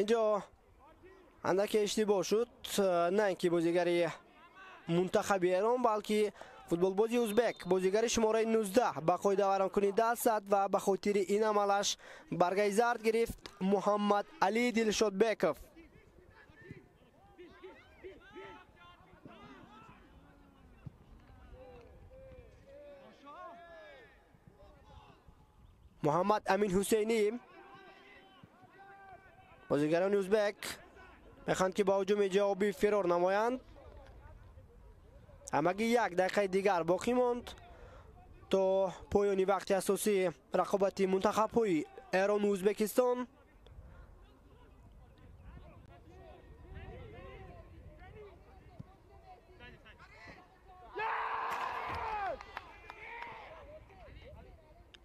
Инҷо андаке иштибоҳ шуд, на ин ки бозигари мунтахаби Эрон, балки футболбози ӯзбек бозигари шумораи 19 ба қоидавайронкунӣ даст зад ва ба хотири ин амалаш баргаи зард гирифт Муҳаммад Али Дилшодбеков. Муҳаммад Амин Ҳусейнӣ бозигарони ӯзбек мехоҳанд ки ба ҳуҷуми ҷавобӣ фирор намоянд. Ҳамагӣ як дақиқаи дигар боқӣ монд то поёни вақти асосии рақобати мунтахабҳои Эрону Ӯзбекистон.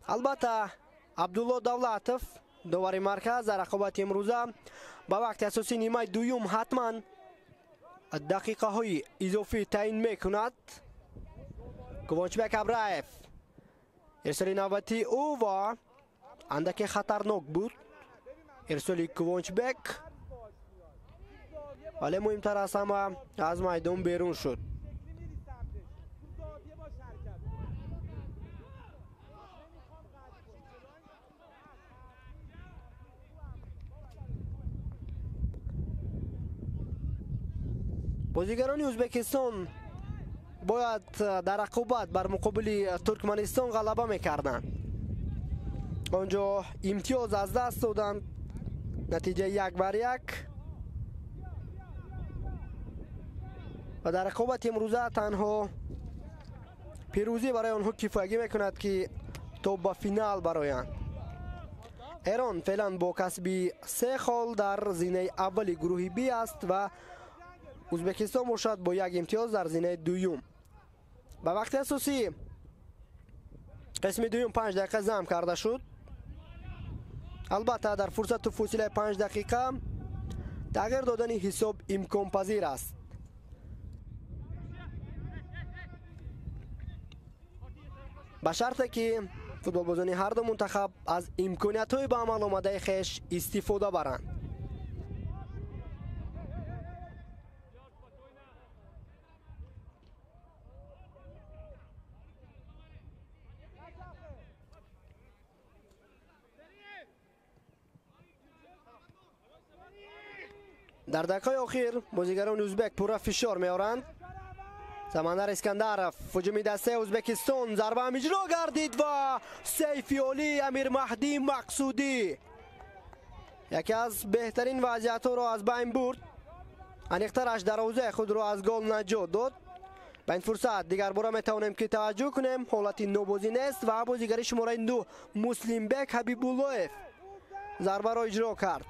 Албатта Абдулло Давлатов довари марказ дар рақобати имрӯза ба вақти асосии нимаи дуюм ҳатман дақиқаҳои изофӣ таъин мекунад. Кувончбек Абраев ирсоли навбатии ӯ ва андаке хатарнок буд ирсоли Кувончбек, вале муҳимтар аз ҳама аз майдон берун шуд. Бозигарони Ӯзбекистон бояд дар рақобат бар муқобили Туркманистон ғалаба мекарданд. Он ҷо имтиёз аз даст доданд. Натиҷа 1-1 ва дар рақобати имрӯза танҳо пирӯзӣ барои онҳо кифоягӣ мекунад, ки то ба финал бароянд. Эрон феълан бо касби 3 хол дар зинаи аввали гурӯҳи Б аст ва Ӯзбекистон бошад бо 1 имтиёз дар зинаи дуюм. Ба вақти асосӣ қисми дуюм 5 дақиқа зам карда шуд. Албатта дар фурсату фосилаи 5 дақиқа тағйир додани ҳисоб имконпазир аст. Ба шарте ки футболбозони ҳар ду мунтахаб аз имкониятҳои ба амал омадаи хеш истифода баранд. Дар дақиқаи охир бозигарони ӯзбек пурра фишор меоранд. Самандар Искандаров ҳуҷуми дастаи Ӯзбекистон зарба ҳам иҷро гардид ва сейфи олии Амирмаҳдӣ Мақсудӣ яке аз беҳтарин вазъиятҳоро аз байн бурд. Аниқтараш дарвозаи худро аз гол наҷот дод. Ба ин фурсат дигарбора метавонем ки таваҷҷӯҳ кунем. Ҳолати нобозӣ нест ва бозигари шумораи 9 Муслимбек Ҳабибуллоев зарбаро иҷро кард.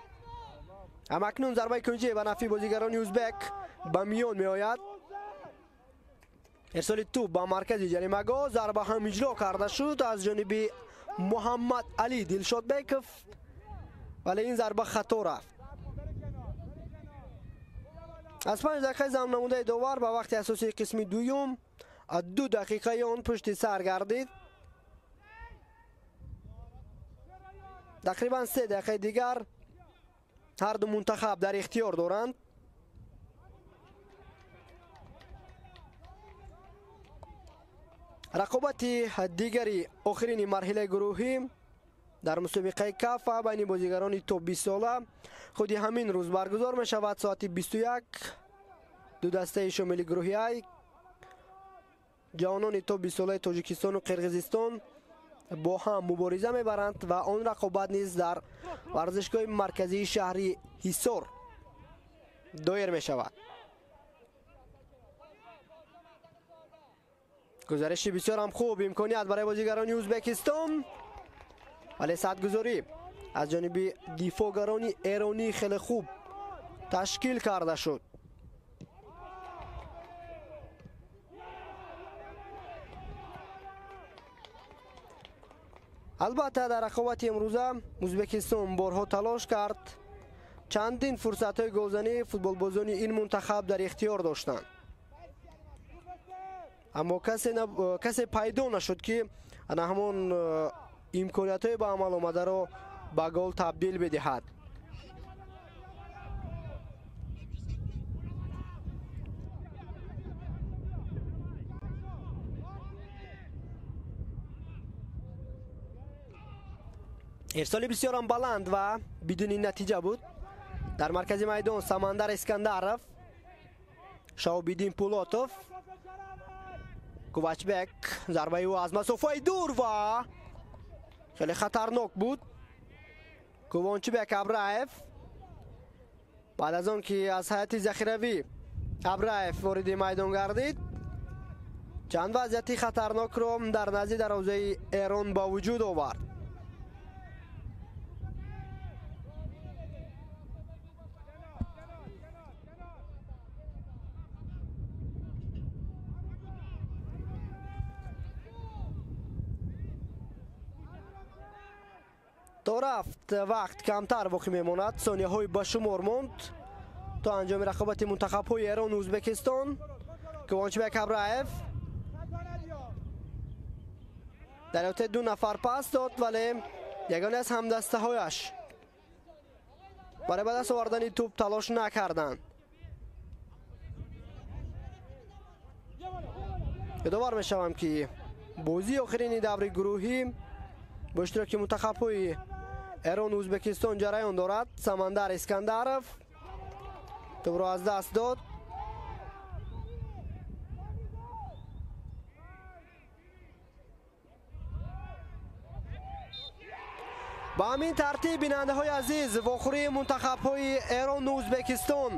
Ҳамакнун зарбаи кунҷӣ ба нафъи бозигарони ӯзбек ба миён меояд. Ирсоли тӯб ба маркази ҷаримагоҳ, зарба ҳам иҷро карда шуд аз ҷониби Муҳаммад Алӣ Дилшодбеков, вале ин зарба хато рафт. Аз 5 дақиқаи замнамудаи довар ба вақти асосии қисми дуюм 2 дақиқаи он пушти сар гардид. Тақрибан 3 дақиқаи дигар ҳар ду мунтахаб дар ихтиёр доранд. Рақобати дигари охирини марҳилаи гурӯҳӣ дар мусобиқаи кафа байни бозигарони то 20 сола худи ҳамин рӯз баргузор мешавад. Соати 21 ду дастаи шомили гурӯҳи Ай ҷавонони то 20 солаи Тоҷикистону Қирғизистон бо ҳам мубориза мебаранд ва он рақобат низ дар варзишгоҳи марказии шаҳри Ҳисор доир мешавад. Гузариши бисёрам хуб, имконият барои бозигарони Ӯзбекистон, вале садгузорӣ аз ҷониби дифоъгарони эронӣ хеле хуб ташкил карда шуд. Албатта дар рақобати имрӯза Ӯзбекистон борҳо талош кард. Чандин фурсатҳои голзанӣ футболбозони ин мунтахаб дар ихтиёр доштанд, аммо касе пайдо нашуд, ки ана ҳамон имкониятҳои ба амал омадаро ба гол табдил бидиҳад. Ирсоли бисёрам баланд ва бидуни натиҷа буд. Дар маркази майдон Самандар Искандаров, Шаҳобиддин Пулотов, Кувачбек, зарбаи ӯ аз масофаи дур ва хеле хатарнок буд. Кувончбек Абраев баъд аз он ки аз ҳайати захиравӣ Абраев вориди майдон гардид, чанд вазъияти хатарнокро дар назди дарвозаи Эрон ба вуҷуд овард. То рафт вақт камтар боқӣ мемонад, сонияҳои ба шумор монд то анҷоми рақобати мунтахабҳои Эрону Ӯзбекистон. Қувончбек Абраев дар ҳоте 2 нафар пас дод, вале ягона аз ҳамдастаҳояш барои ба даст овардани тӯб талош накарданд. Ёдовар мешавам, ки бозии охирини даври гурӯҳӣ бо иштироки мунтахабҳои Эрону Ӯзбекистон ҷараён дорад. Самандар Искандаров тӯбро аз даст дод. Ба ҳамин тартиб, бинандаҳои азиз, вохӯрии мунтахабҳои Эрону Ӯзбекистон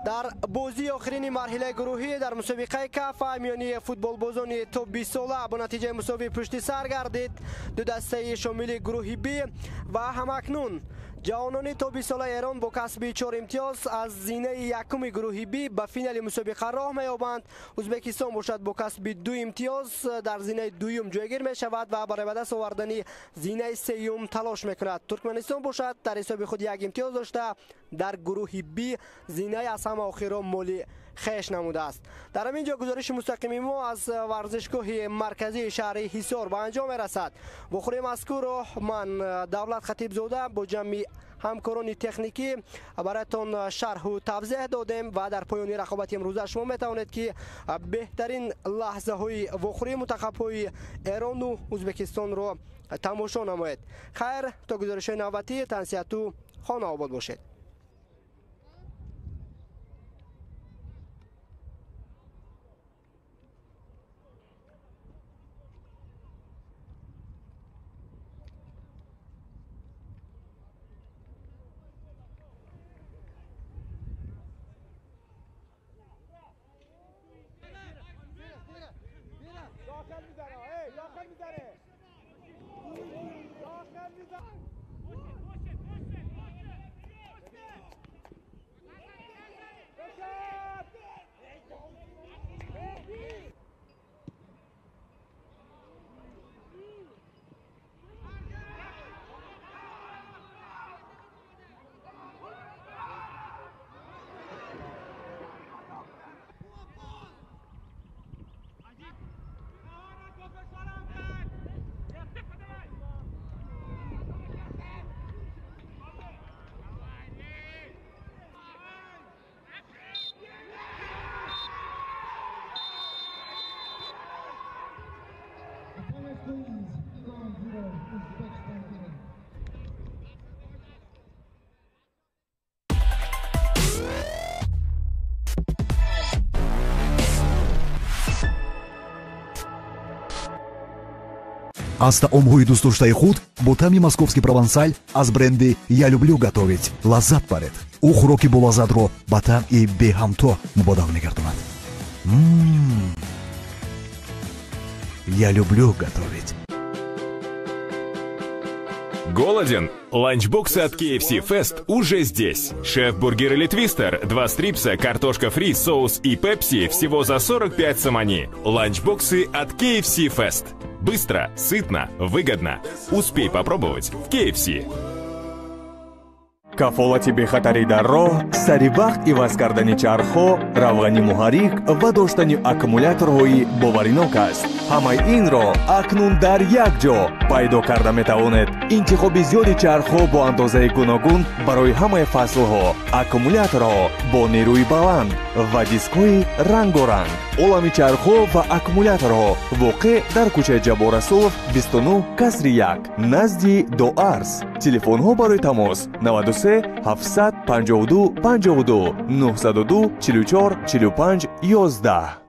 дар бозии охирини марҳилаи гурӯҳӣ дар мусобиқаи КАФА миёни футболбозони то 20 сола бо натиҷаи мусовӣ пушти сар гардид. Ду дастаи шомили гурӯҳи Б ва ҳамакнун ҷавонони то 20 солаи Эрон бо касби 4 имтиёз аз зинаи якуми гурӯҳи Б ба финали мусобиқа роҳ меёбанд. Ӯзбекистон бошад бо касби 2 имтиёз дар зинаи дуюм ҷойгир мешавад ва барои ба даст овардани зинаи сеюм талош мекунад. Туркманистон бошад дар ҳисоби худ 1 имтиёз дошта дар гурӯҳи Б зинаи аз ҳама охирро моли хеш намудааст. Дар ҳамин ҷо гузориши мустақими мо аз варзишгоҳи марказии шаҳри Ҳисор ба анҷом мерасад. Вохӯрии мазкурро ман Давлат Хатибзода бо ҷамъи ҳамкорони техникӣ бароятон шарҳу тавзеҳ додем ва дар поёни рақобати имрӯза шумо метавонед, ки беҳтарин лаҳзаҳои вохӯрии мунтахабҳои Эрону Ӯзбекистонро тамошо намоед. Хайр, то гузоришҳои навбатӣ тансиҳату хонаобод бошед. Аз таомҳои дӯстдоштаи худ бо таъми московский провансаль аз бренди «Я люблю готовить» лаззат баред. Ӯ хӯроки болаззатро ба таъми беҳамто мубодал мегардонад. Я люблю готовить. Голоден? Ланчбоксы от KFC Fest уже здесь. Шеф-бургер или твистер, 2 стрипса, картошка фри, соус и пепси всего за 45 сомони. Ланчбоксы от KFC Fest. Быстро, сытно, выгодно. Успей попробовать в KFC. Кафолати бехатарӣ дар роҳ, сари вақт иваз кардани чархҳо, равғани муҳаррик ва доштани аккумуляторҳои боваринок аст. Ҳамаи инро акнун дар як ҷо пайдо карда метавонед. Интихоби зиёди чархҳо бо андозаи гуногун барои ҳамаи фаслҳо, аккумуляторҳо бо нерӯи баланд ва дискҳои рангоранг. Олами чархҳо ва аккумуляторҳо воқеъ дар кӯчаи Ҷаббор Расулов 29 касри 1 назди Доарс. Телефонҳо барои тамос 93 752 52 902 44 45 11.